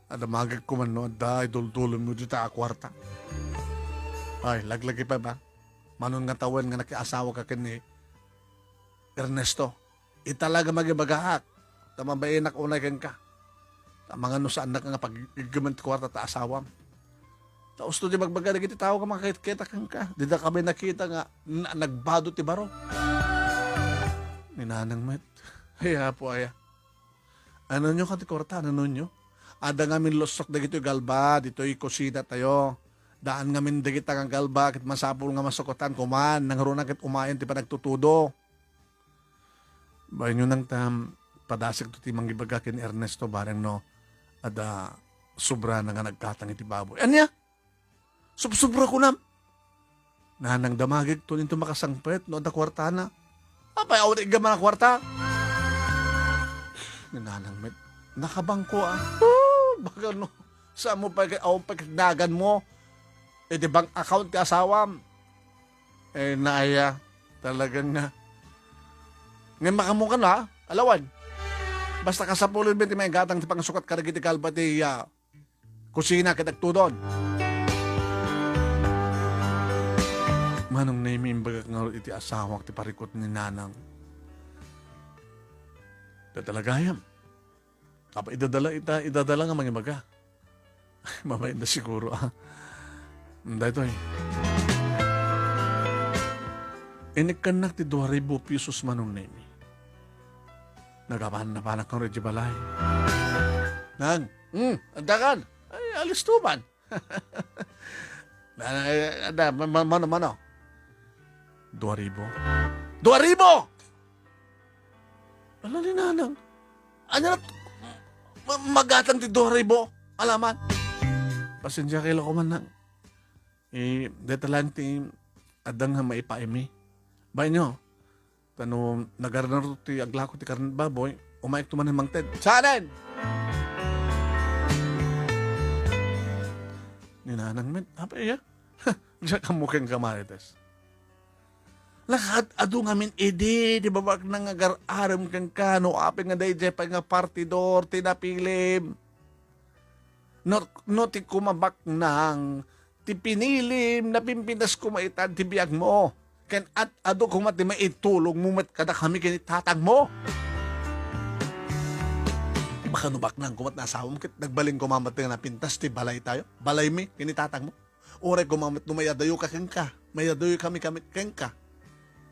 Adda magek koma no adda iduldulonmo dita a kuarta." "Ay, laglagi pay ba? Manon nga tawen nga nakiasawaka ken ni Ernesto. Ita la nga mangibagaak, ta mabainak unay kenka. Ta amangan no saannak nga pag-iggemen ti kuarta ta asawam. Ta usto ti magbaga dagiti tao nga makakitkita kenka. Dida kami nakita nga na-, nagbado ti baro." Ni Nanang met, "Ay, Apo, aya. Anonyo kadi kuarta, anonyo? Adda ngamin lussok dagitoy galba, ditoy kusinatayo. Daan ngamin dagita nga galba, ket masapul nga masukotan koma, nangruna ket umayen ti panagtutudo." "Bainyo nang ta padasekto ti mangibaga ken Ernesto bareng no adda sobrana nga nagkatang iti baboy." "Ania? Subsobra kunam? Nanang, damagekto inton makasangpet no adda kuartana." "Apay, awan iggaman a kuarta?" Ni Nanang met, "Nakabangko, a. Oh, baga no, saan mo pay ket, awan pay ket naganmo iti bank account ti asawam." Eh, naaya. Talaga nga. Ngem makamukan, ha? Alawan. Basta kasapulen met ti maigatang ti pangsukat kadagiti galba ti, ah, kusina ket agtudon. Manong Nemi, imbagak ngarud iti asawak ti parikut ni Nanang. Ta talagayam. Apa idadala ita, idadala nga mangibaga. Mabain na siguro, ah. Daytoy. Inikkannak ti dua ribu pesos, Manong Nemi. Nagapan-, napanak kano iti balay. Nang, hmm, adda kan? Ay, alisto man. Na, na, na, ma-, ma-, mano, mano? Dua ribu. Dua ribu! Ala ni Nanang. Anya na, ma-, magatang ti dua ribu? Alaman. Pasensia kay la koma, Nang. Eh, deta lang ti adda nga maipaaymi. Bainyo, ta no nagarnaro ti aglako ti karne baboy, umayekto manen mangted. Saanen? Ni Nanang met, apay, iya? Diak ammo kenka, Marites. Nakaad-adu ngamin idi ti babaknang nga agar-arem kenka no apay nga daydiay pay nga partidor ti napilim. No, no ti kumabaknang ti pinilim, napimpintas koma ita ti biagmo. Ken ad-adu koma ti maitulongmo met kadakami ken ni tatangmo. Baka no baknang koma ti asawam ket nagbalin koma met nga napintas ti balaytayo, balaymi ken ni tatangmo. Uray koma met no mayadayoka kenka, mayadayoykami kami kenka.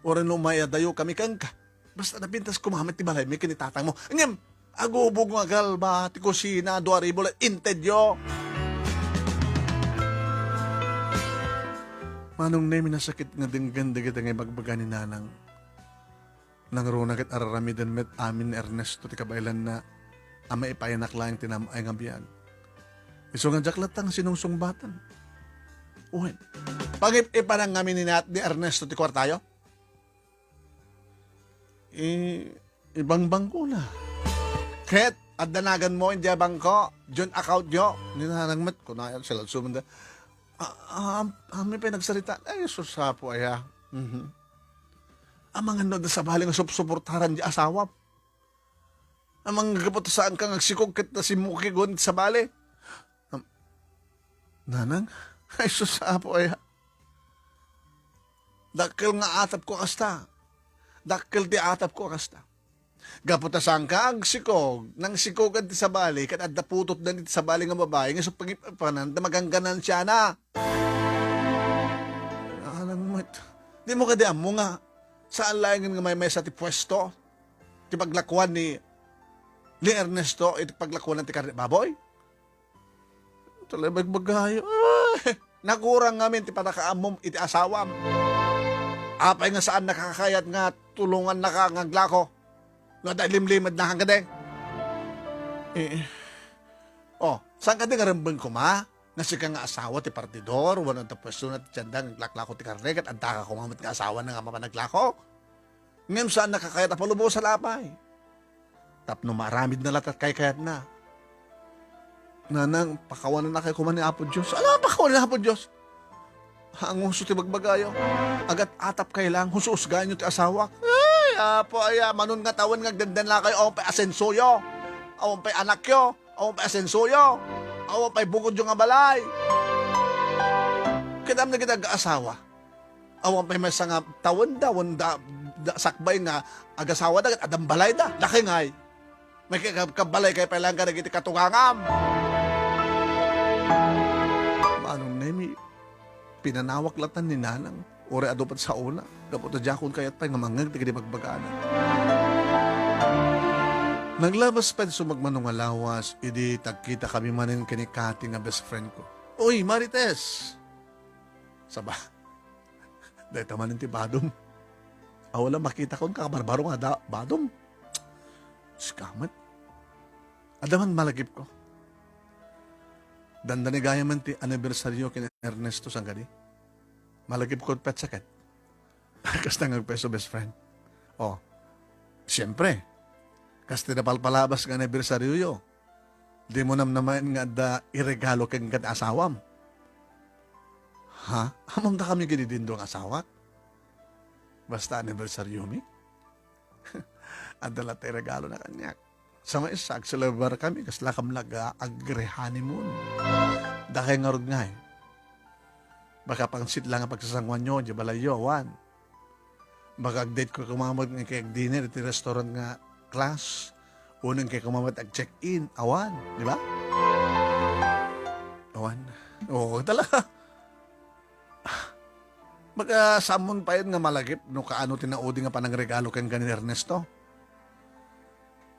Uray no mayadayokami kenka. Basta napintas koma met ti balaymi ken ni tatangmo. Ngem, agubog nga galba ti kusina, dua ribu la intedyo. Manong Nemi, nasakit nga denggen dagiti nga ibagbaga ni Nanang. Nangruna ket ar-aramiden met amin ni Ernesto ti kabaelanna a maipaaynak laeng ti nam-ay nga biag. Isu nga diak latta nga sinungsungbatan. Wen, pangip-ipanan ngamin ni Nat-, ni Ernesto ti kuartayo? I-, ibangbangkona. Ket, adda naganmo idiay bangko, diyon accountyo. Ni Nanang met, kunayo, sila sumanda. A-, a-, amin pay nagsarita. Ay, sus, Apo aya. Mhm. Amangan no adda sabali nga supsuportaran di asawam. Amangan gapu ta saanka nga agsikog ket nasimmukig wen ti sabali. Am-, Nanang? Ay, sus, Apo aya. Dakkel nga atapko kasta. Dakkel ti atapko kasta. Gapu ta saanka agsikog, nangsikogan ti sabali, ket adda putotdan iti sabali nga babai nga isu pagip-ipanan ta magangganan siana. Alang met. Dimo kadi ammo nga saan laengen nga maymaysa ti puesto ti paglakuan ni, ni Ernesto iti paglakuan ti karne baboy? Talaga bagbagayo. Ay, nagurang ngamin ti pannakaammom iti asawam. Apay nga saan nakakayat nga tulongannaka nga aglako? No adda ilimlimed na kadi? Eh, oh, saan kadi nga rembeng koma? Nga sika nga asawa ti partidor, wenno adda puestona ti tienda nga aglaklako ti karne, ket addaka koma met nga asawana nga mapan aglako. Ngem saannaka kayat a palubosan, apay. Tapno maaramidna latta ti kaykayatna. Nanang, pakawanannakay koma ni Apo Dios. Ala, pakawanan ni Apo Dios? Hanguso ti bagbagayo. Agat-atapkay lang, husuusgaanyo ti asawak. Ay, Apo, aya, manon nga tawen nga agdendennakay, awan pay asensoyo. Awan pay anakyo. Awan pay asensoyo. Awan pay bukodyo nga balay. Ket ammom dagiti agaasawa. Awan pay maysa nga tawen da, wen da, da, sakbay nga agasawada, ket adda balayda. Dakay ngay. May ka-, ka-, kabalay kay pay lang kadagiti katungangam. Manong Nemi, pinanawak latta ni Nanang. Uray adu pay saona. Gapu ta diakon kayat pay nga mangngeg dagiti bagbagana. Naglabas pay ti sumagmamano nga lawas, idi tagkitakami manen ken ni Cathy nga best friend ko. "Uy, Marites!" Saba, dayta manen ti badom. Awan la makitakon, kabarbaro nga da-, badom. Sika met. Adda man malagipko. Dandani gayam ti anibersario ken Ernesto sangkadi. Malagipko petsa ket. Kasta nga agpeso, best friend. Oh, siyempre, kas ti napalpalabas nga anibersarioyo, dimo namnamaen nga adda iregalo kenka ti asawam. Ha? Ammom dakami kadi dindo nga asawak? Basta anibersariomi? Adda latta iregalona kaniak. Sa maysa, agselebrar kami, kasla kam laga agre-honeymoon. Dakay ngarud ngay. Baka pangsit lang nga pagsasanguanyo, di balayyo, awan. Baka agdate ko koma met nga kay agdinner iti restaurant nga class. Unang kay koma met agcheck-in, awan, di ba? Awan. Oo, talaga. Baka sammon pay nga malagip no kaano ti naudi nga panangregalo kenka ni Ernesto.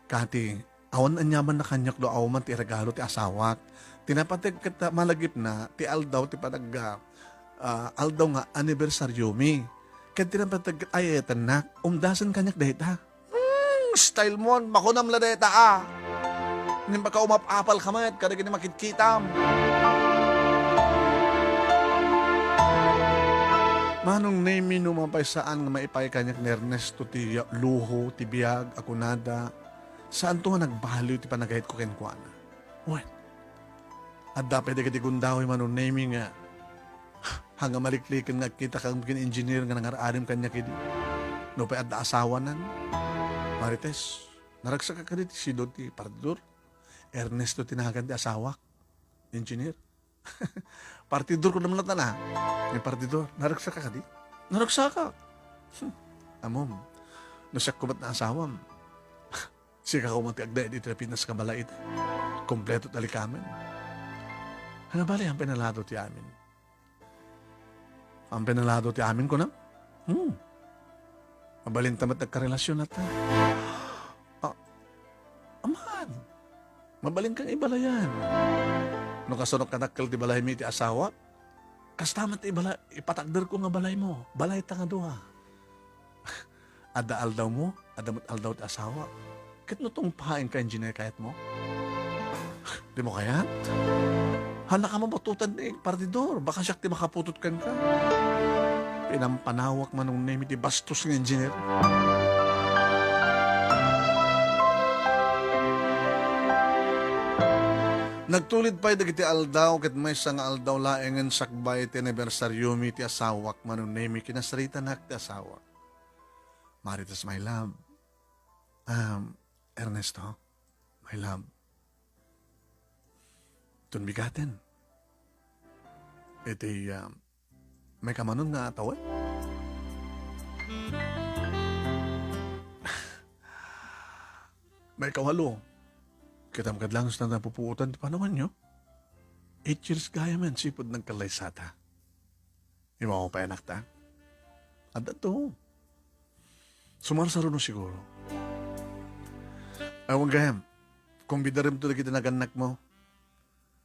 Cathy, awan aniaman na kaniak no awan man ti regalo ti asawak. Ti napateg ket malagipna ti aldaw ti panag-, ah, aldaw nga anibersaryomi. Ket ti napateg ket ay-ayatennak, umdasen kaniak dayta. Hmm, style mon, makunam la dayta a. Ngem baka umap-apal ka met kadagiti makitkitam. Manong Nemi, no mapaysaan nga maipay kaniak ni Ernesto ti luho, ti biag a kunada, saanto nga nagbaliw ti panagayatko kenkuana. Wen, adda pay dagiti gundaway, Manong Nemi, nga ha nga malikliken nga agkitakam ken engineer nga nangar-arim kaniak idi. Nupay adda asawanan. Marites, naragsakak kadi ti sidong ti partidor? Ernesto ti nagan ti asawak. Engineer. Partidor ko naman latta na. Ni partidor, naragsakak kadi? Naragsakak. Hmm. Ammom, no siak koma ti asawam, sika koma ti agdaed iti napinas nga balay ita. Kompleto ti alikamen. Ania bale, ampay nalado ti amin. Ampay nalado ti amin, kunam? Hmm. Mabalinta met agkarelasion latta. Ah, aman. Mabalinka nga ibalayan. No kasano kadakkel ti balaymi iti asawak, kasta met ti ibala-, ipatakderko nga balaymo. Balayta nga dua. Adda aldawmo, adda met aldaw ti asawa. Ket no tungpaenka, engineer, kayatmo? Dimo kayat? Hannak a mabatotan ni partidor, baka siak ti makaputot kenka. Pinampanawak, Manong Nemi, ti bastos nga engineer. Nagtulid pay dagiti aldaw, ket maysa nga aldaw laengen sakbay ti anibersaryomi ti asawak, Manong Nemi, kinasaritanak ti asawak. Marites, my love. Um, Ernesto, my love. Ton bigaten. Iti, um, maikamanon nga tawen? Maikawalo. Kitam kad lang sa napupuotan ti panawanyo. Eight years gayam, sipud nagkallaysata. Imaw pay anakta? Adda to. Sumarsaruno siguro. Awan gayam, kumbidarem to dagiti nagannakmo.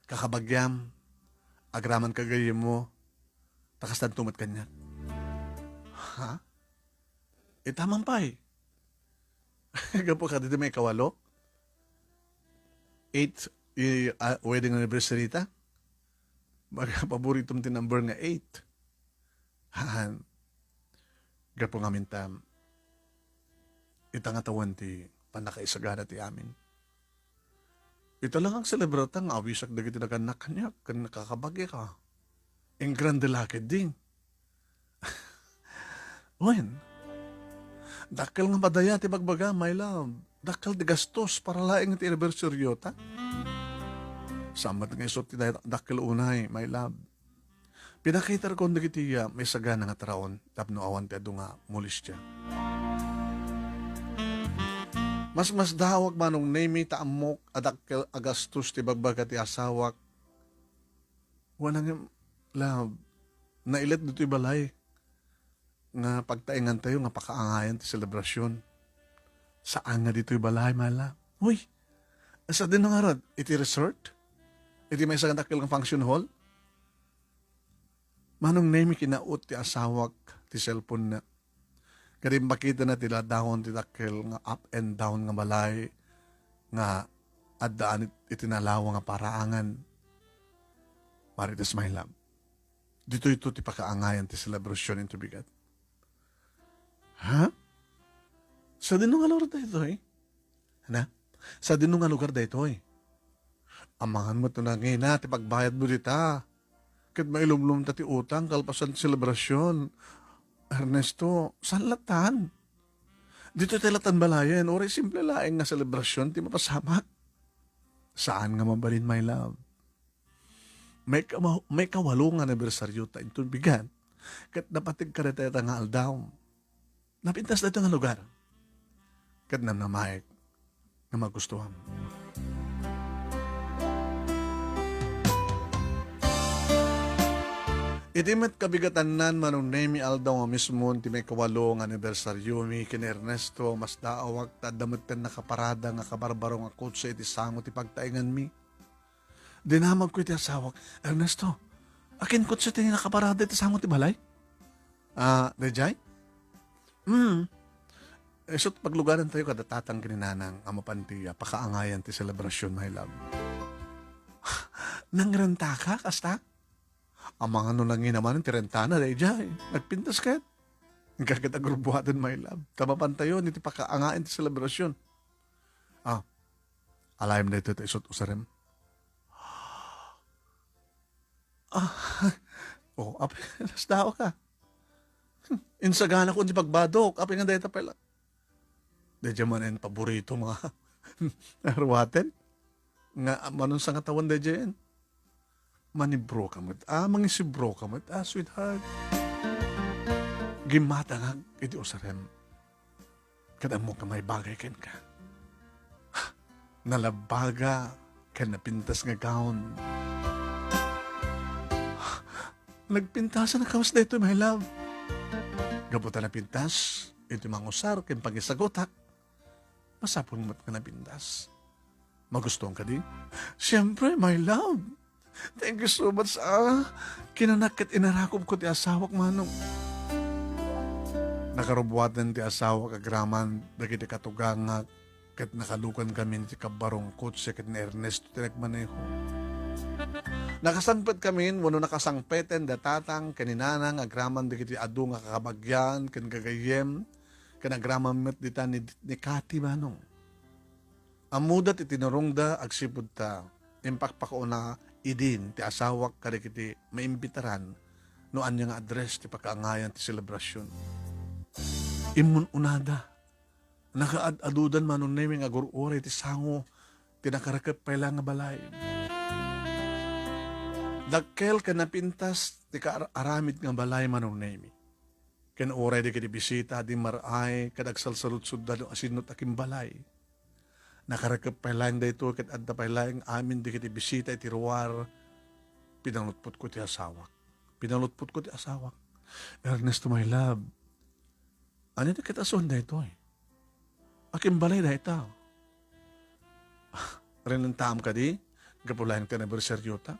Kakabagiam, agraman ka gayyemmo, ta kastanto met kaniak. Ha? Itaman pay. Gapu kaditi maikawalo? Eighth, i-, ah, wedding anniversary ta? Baga paboritom ti number nga eight. Haan. Gapu ngamin ta, ita nga tawen ti pannakaisagana ti amin. Ita lang agselebrarta nga awisak dagiti nagannak kaniak ken nakakabagika. Engrande la ketdi. Wen, dakkel nga madaya ti bagbaga, my love. Dakkel ti gastos para laeng ti anibersariota. Saan met nga isu ti da-, dakkel unay, my love. Pinakitarakon dagiti, ah, maisagana nga taraon tapno awan ti adu nga molestia. Masmasdaawak, Manong Nemi, ta ammok a dakkel a gastos ti bagbaga ti asawak. Wen, ngem, love, nailet ditoy balay nga pagtaengantayo nga pakaangayan ti selebrasion. Saan nga ditoy balay, my love. Uy, sadino ngarud? Iti resort? Iti maysa nga dakkel nga function hall? Manong Nemi, kinaut ti asawak ti cellphone-na. Kadi impakitana ti ladawon ti dakkel nga up and down nga balay nga addaan it-, iti nalawa nga paraangan. Marites, my love. Ditoyto ti pakaangayan ti selebrasion into bigat. Ha? Sadino nga lugar daytoy? Na? Sadino nga lugar daytoy? Amangan met no nangina ti pagbayadmo dita. Ket mailumlomta ti utang kalpasan ti selebrasion. Ernesto, saan lattan? Ditoy ta lattan balayen, uray simple laeng nga selebrasion ti mapasamak. Saan nga mabalin, my love. May kama-, may kawalo nga anibersariota inton bigat. Ket napateg kadata nga aldaw. Napintas daytoy nga lugar. Ket namnamaek nga magustuam. Iti met kabigatanna, Manong Nemi, aldaw nga mismo ti maikawalo nga anibersariomi ken Ernesto, masdaawak ta adda metten nakaparada nga kabarbaro nga kotse iti sango ti pagtaenganmi. Dinamagko iti asawak, "Ernesto, akin kotse ti nakaparada iti sango ti balay?" "Ah, daydiay?" "Hmm. Isut' paglugarantayo kada tatang ken ni nanang a mapan ti, ah, pakaangayan ti selebrasion, my love." "Nangrentaka kasta?" "Amangan no nangina manen ti rentana daydiay. Nagpintas ket." "Inka ket agrubbuaten, my love. Ta mapantayon iti pakaangayan ti selebrasion." "Ah, alayem daytoy ta isut' usarem." "Ah, oh, apay, nasdaaw ka. Insaganakon ti pagbadok. Apay nga dayta pay la-" Daydiay manen paborito nga ruaten. Nga, manong sangatawen daydiayen. "Manibro ka met. Ah, mangisibro ka met. Ah, sweetheart." Gimmatangak iti usarem. Ket ammok nga maibagay kenka. Nalabaga ken napintas nga gown. Nagpintasan a kawes daytoy, my love. Gapu ta napintas, iti mangusar ken pangisagutak, masapul met nga napintas. Magustuhan kadi? Siempre, my love. Thank you so much, ah. Kinanak ket inarakobko ti asawak, manong. Nakarubbuaten ti asawak agraman dagiti katugangak ket nakalukankamin iti kabbaro nga kotse ket ni Ernesto ti nagmaneho. Nakasangpetkamin wenno nakasangpeten da tatang ken ni nanang agraman dagiti adu nga kakabagian ken gagayyem ken agraman met dita ni, ni Kati, manong. Ammoda ti tinurongda agsipud ta impakpakauna idin ti asawak kadagiti maimbitaran no ania nga address ti pakaangayan ti selebrasion. Immun-unada, nakaad-adudan, Manong Nemi, nga agur-uray ti sango ti nakarekep pay laeng nga balay. Dakkel ken napintas ti kaar-aramid nga balay, Manong Nemi. Ken uray dagiti bisita a dimmaray ket agsalsaludsodda no asino ti akimbalay. Nakarekep pay laeng daytoy ket adda pay laeng amin dagiti bisita iti ruar. Pinalutpotko ti asawak. Pinalutpotko ti asawak. "Ernesto, my love, ania ti ket asuan daytoy? Akimbalay dayta." "Rinentaam kadi gapu laeng ti anibersariota?"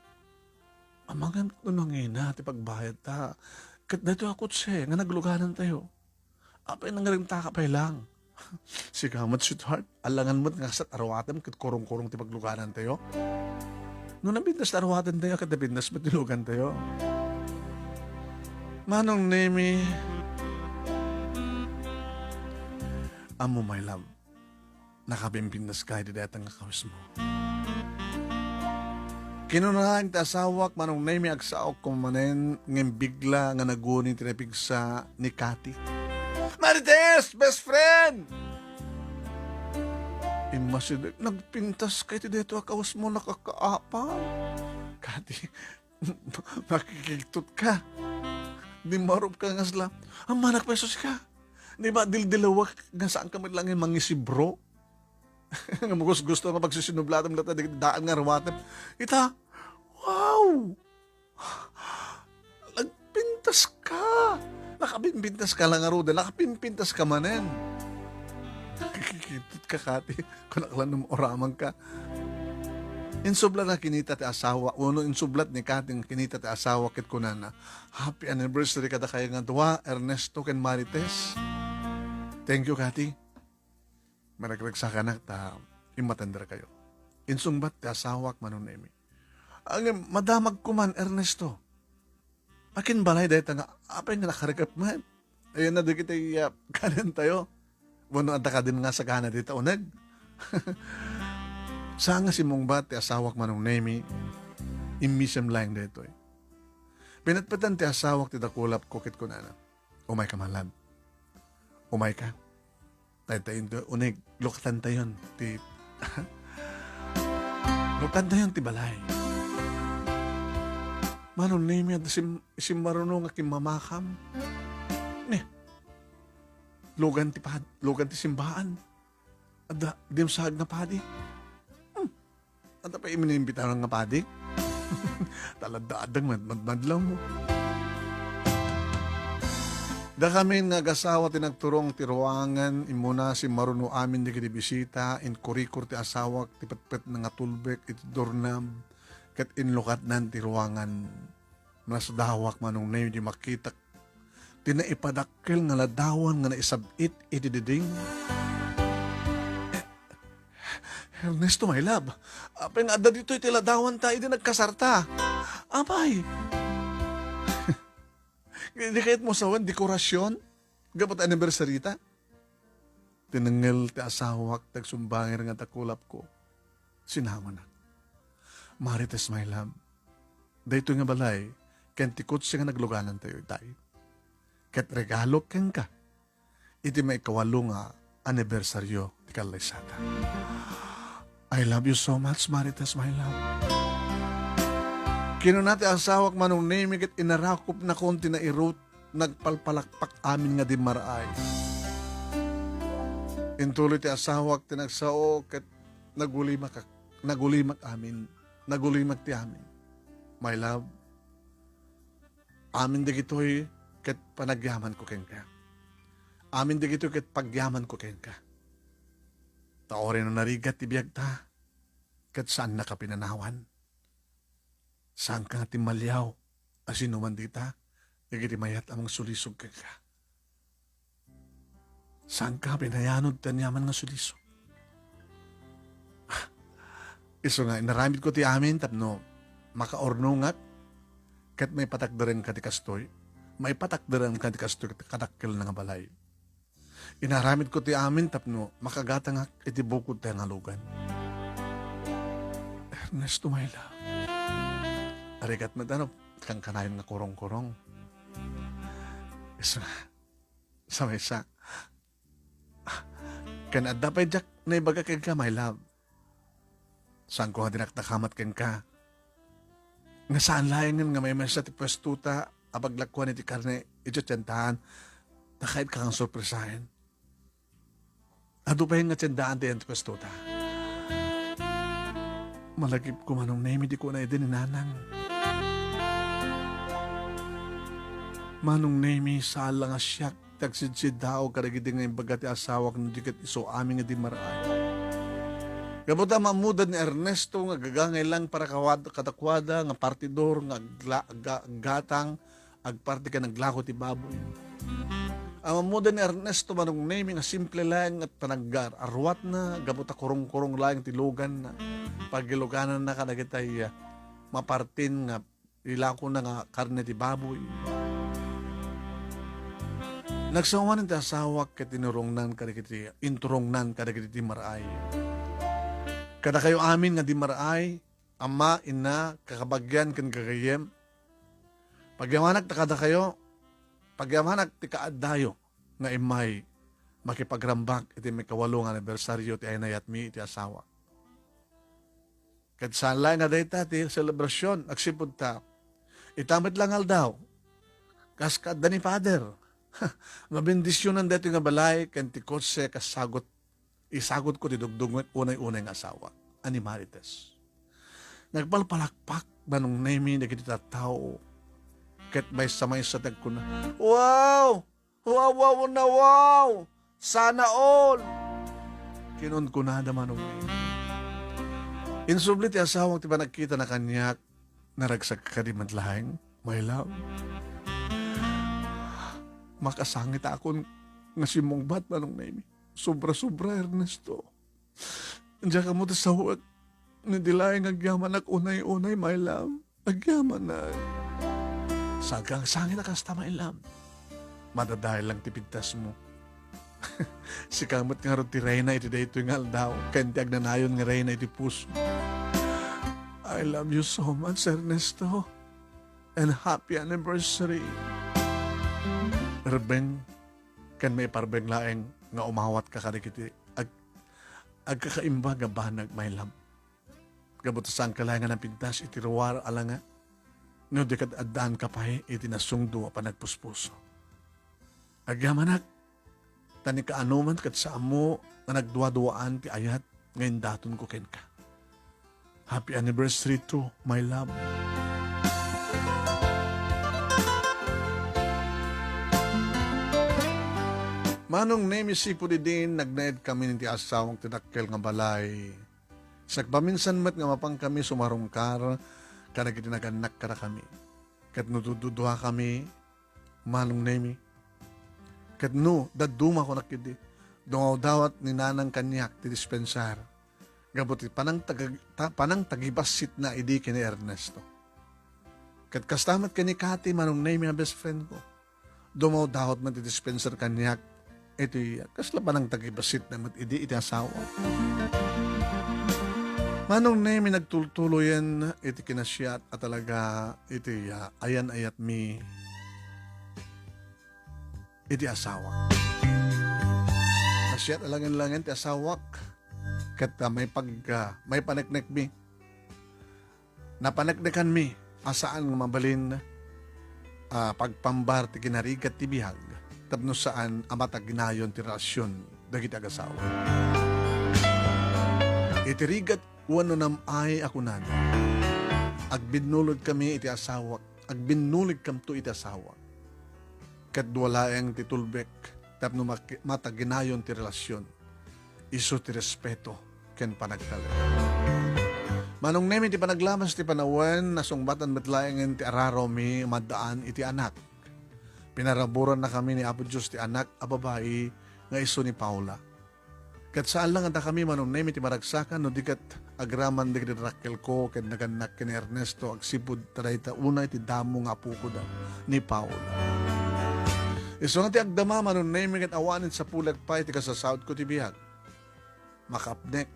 "Amangan no nangina ti pagbayadta. Ket daytoy a kotse nga nagluganantayo. Apay, nangrentaka pay laeng?" "Sika met, sweetheart, alangan met nga kasat aruatem ket kurong-kurong ti pagluganantayo." No nabintas ta aruaten tayo, ket nabintas met ti lugan tayo. Manong Nemi, ammo, my love, nakabimbintas ka iti dayta nga kawesmo. Kinuna ti asawak, Manong Nemi, agsaok koma manen, ngem bigla nga naguni ti napigsa ni Kati. Marites, best friend! Immasideg, nagpintas ka iti daytoy a kawesmo, nakakaapal. Kati, makikigtot ka. Di marup ka nga sla. Ammanak, pesos ka. Di ba, dildilawak nga saan ka met lang mangisibro? Nga magus-gusto nga pagsisinublatem latta, di daan nga ruwatem. Ita, wow! Nagpintas ka! Nakabimbintas ka lang, aruda. Nakapimpintas ka manen. Nakikitut ka, Kati. Kunak lang no mauraman ka. Insubla na kinita ti asawa, uno insublat ni Kati nga kinita ti asawa ket kunana, "Happy anniversary kadakayo nga dua, Ernesto ken Marites." Thank you, Kati. Maragragsakanak ta immatender kayo. Insungbat ti asawak, Manong Nemi. Ngem madamagko man, Ernesto. Akin balay dayta nga, apay nga nakarikep met? Ayan na dagiti, ah, kanen tayo. Wano adda kadin nga sagana dita uneg? Sa nga simungbat ti asawak, Manong Nemi, immisem laeng daytoy. Pinatpatan ti asawak ti dakulap ko ket kunana, "Umay ka, malad. Umay ka." Dayta intoy uneg, lukatantayon ti, lukatantayon ti balay. Manong Nemi, adda sim-, simmaruno nga kimmamakam. Ne, lugan ti pad-, lugan ti simbaan. Adda dimsaag nga padi. Hmm. Anta pay iminimbitar nga padi? Taladda-addang mad-, mad-, madlaw mo. Dakamin nga agasawa ti nagturong ti ruangan, immuna simmaruno amin dagiti bisita, inkurikor ti asawak ti petpetna nga tulbek iti doorknob, ket inlukatnan ti ruangan. Nasdawak, Manong Nemi, di makitak ti naipadakkel nga ladawan nga naisab-it iti diding. Eh, Ernesto, my love, apay nga adda ditoy ti ladawanta idi nagkasarta? Apay! Di kayatmo sawen dekorasyon? Gapu ta anniversary ta? Tinengngel ti asawak ti agsumbangir nga dakulapko. Sinangonak. Marites, my love, daytoy nga balay ken ti kotse nga nagluganantayo itay, ket regalo kenka iti maikawalo nga anibersaryo ti kallaysata. I love you so much, Marites, my love. Kinuna ti asawak, Manong Nemi, ket inarakopnakon ti nairut, nagpalpalakpak amin nga dimmarag. Intuloy ti asawak ti nagsao ket nagulimak, nagulimak amin. Nagulimak ti amin. My love, amin dagitoy ket panagyamanko kenka. Amin dagitoy ket pagyamanko kenka. Ta uray no narigat ti biagta, ket saannaka pinanawan. Saanka nga timmaliaw a sinuman dita, dagiti mayat a mangsulisog kenka. Saanka pinayanod ti aniaman nga sulisog. Isu nga, inaramidko ti amin tapno makaurnongak, ket maipatakderenka ti kastoy, maipatakderenka ti kastoy ket kadakkelna nga balay. Inaramidko ti amin tapno makagatangak iti bukod ti angalugan. Ernesto, my love. Arigat met ano, kankanayon nga kurong-kurong. Isu nga, sa maysa. Ken adda pay diak naibaga kenka, my love. Saanko nga dinakdakamat kenka. Nga saan laengen nga maymaysa ti puestota a paglakuan iti karne iti tiendahan, ta kayat ka nga sorpresaen. Adu pay nga tiendaan ti puestota. Malagipko, Manong Nemi, di ko na idi ni Nanang. Manong Nemi, saan la nga siak ti agsidsiddaog kadagidi nga imbaga ti asawak no di ket isu amin nga dimmarag. Gapu ta ammuda ni Ernesto nga gagangay lang para kawad-, kadakuada nga partidor nga agla-, ga-, gatang, agparti ken aglako ti baboy. Ammuda ni Ernesto, Manong Nemi, nga simple laeng nga panaggar-, arruatna gapu ta kurong-kurong laeng ti luganna. Pagilugananna kadagitay, ah, mapartin nga ilakona nga karne ti baboy. Nagsaoman ti asawak ket inurongnan kadagiti, inturongnan kadagiti dimmaray. Kadakayo amin nga dimmaray, ama, ina, kakabagian ken gagayyem, pagyamanak ta kadakayo, pagyamanak ti kaaddayo nga immay makipagrambak iti maikawalo nga anibersario ti aynayatmi iti asawak. Ket saan laeng nga dayta ti selebrasion agsipud ta ita met la nga aldaw, kas kaadda ni Father, mabendisionan daytoy nga balay ken ti kotse kas sagut, isagutko ti dugdugmo unay-unay nga asawa a ni Marites. Nagpalpalakpak Manong Nemi dagiti tattao ket maysa-maysa ti agkuna, "Wow! Wow, wow, na wow! Sana all!" Kinunkunada Manong Nemi. Insubli ti asawak ti panagkitana kaniak, "Naragsak kadi met laeng, my love?" Makasangitakon nga simmungbat, Manong Nemi. Sobra-sobra, Ernesto. Diak ammo ti saoek no di laeng agyamanak unay-unay, my love. Agyamanak. Sagang sangit a kasta, my love. Madadael lang ti pigtasmo. Sika met ngarud ti reyna iti daytoy nga aldaw, ken ti agnanayon nga reyna iti puso. I love you so much, Ernesto. And happy anniversary. Rebeng, ken maiparbeng laeng nga umawatka kadagiti ag-, agkakaimbag a banag, my love. Gapu ta saanka laeng nga napintas iti ruar a langa, no di ket addaanka pay iti nasungdo a panagpuspuso. Agyamanak, ta ni kaanoman ket saanmo nga nagduaduaan ti ayat nga indatonko kenka. Happy anniversary too, my love. Manong Nemi, sipud idin, nagnaed kami iti asawak ti dakkel nga balay. Sakbaminsan met nga mapan kami sumarungkar kadagiti nagannak kadakami. Ket no dududuakami, Manong Nemi, ket no dadduma, kunak idi, dumawdawat ni Nanang kaniak ti dispensar gapu ti panangtag-, ta-, panangtagibassitna idi ken ni Ernesto. Ket kasta met ken ni Kati, Manong Nemi, a best friend ko. Dumawdawat met ti dispenser kaniak iti kasla panangtagibassitna met idi iti asawa. Manong Nemi, nagtultuloyen iti kinasiat a talaga iti, ah, ayan-ayatmi iti asawak. Nasiat a langen-langen ti asawak ket, ah, maipag-, ah, maipaneknekmi. Napaneknekanmi a saan nga mabalin a pagpambar ti kinarigat ti biag tapno saan a mataginayon ti relasion dagiti agasawa. Iti rigat wenno nam-ay a kunada, agbinnulegkami iti asawak, agbinnulegkamto iti asawak. Ket dua laeng ti tulbek tapno mak-, mataginayon ti relasion. Isu ti respeto ken panagtalek. Manong Nemi, ti panaglamas ti panawen, nasungbatan met laengen ti ararawmi maddaan iti anak. Pinaraburannakami ni Apo Dios ti anak a babai nga isu ni Paula. Ket saan la nga dakami, Manong Nemi, ti maragsakan no di ket agraman dagiti rakkelko ken nagannak ken ni Ernesto agsipud ta dayta unay ti damo nga apokoda ni Paula. Isu nga ti agdama, Manong Nemi, ket awanen sapulek pay ti kasasautko ti biag. Makaapnek,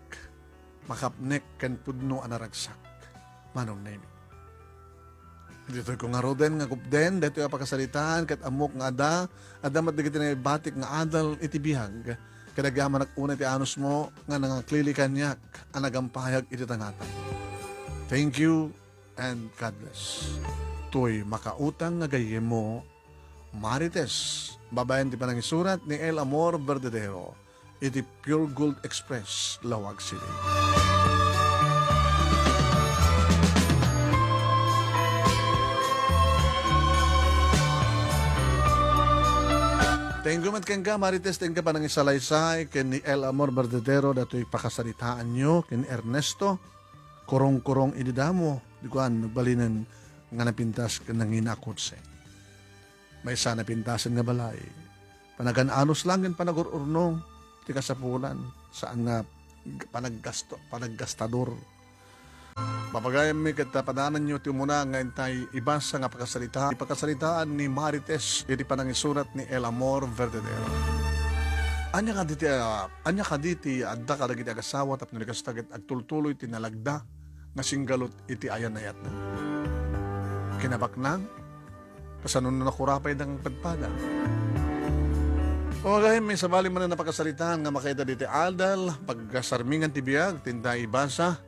makaapnek ken pudno a naragsak, Manong Nemi. Ditoy ko ngaruden nga kupden daytoy a pakasaritaan ket ammok nga adda, adda met dagiti naibatik nga adal iti biag. Ket agyamanak unay ti anusmo nga nangaklili kaniak a nagampayag iti tangata. Thank you and God bless. Toy makautang nga gayyemmo, Marites, babaen ti panangisurat ni El Amor Verdadero iti Pure Gold Express, Laoag City. Thank you met kenka, Marites, thank you panangisalaysay ken ni El Amor Verdadero datoy pakasaritaanyo ken Ernesto. Kurong-kurong idi damo, di kuan, nagbalinen nga napintas ken nangina a kotse. Maysa napintasen nga balay. Panagan-anus lang ken panagur-urnong ti kasapulan, saan nga panaggasto, panaggastador. Papagayammi ket padananyo ti umuna nga intay ibasa nga pakasarita-, pakasaritaan ni Marites iti panangisurat ni El Amor Verdadero. Ania kadi ti, ah, ania kadi ti adda kadagiti agasawa tapno di kasta ket agtultuloy ti nalagda nga singgalut iti ayan-ayatna? Kinabaknang? Kasano nakurapay dang padpada? Pamagayammi, sabali manen a pakasaritaan nga makaited iti adal, pagsarmingan ti biag, tinta ibasa,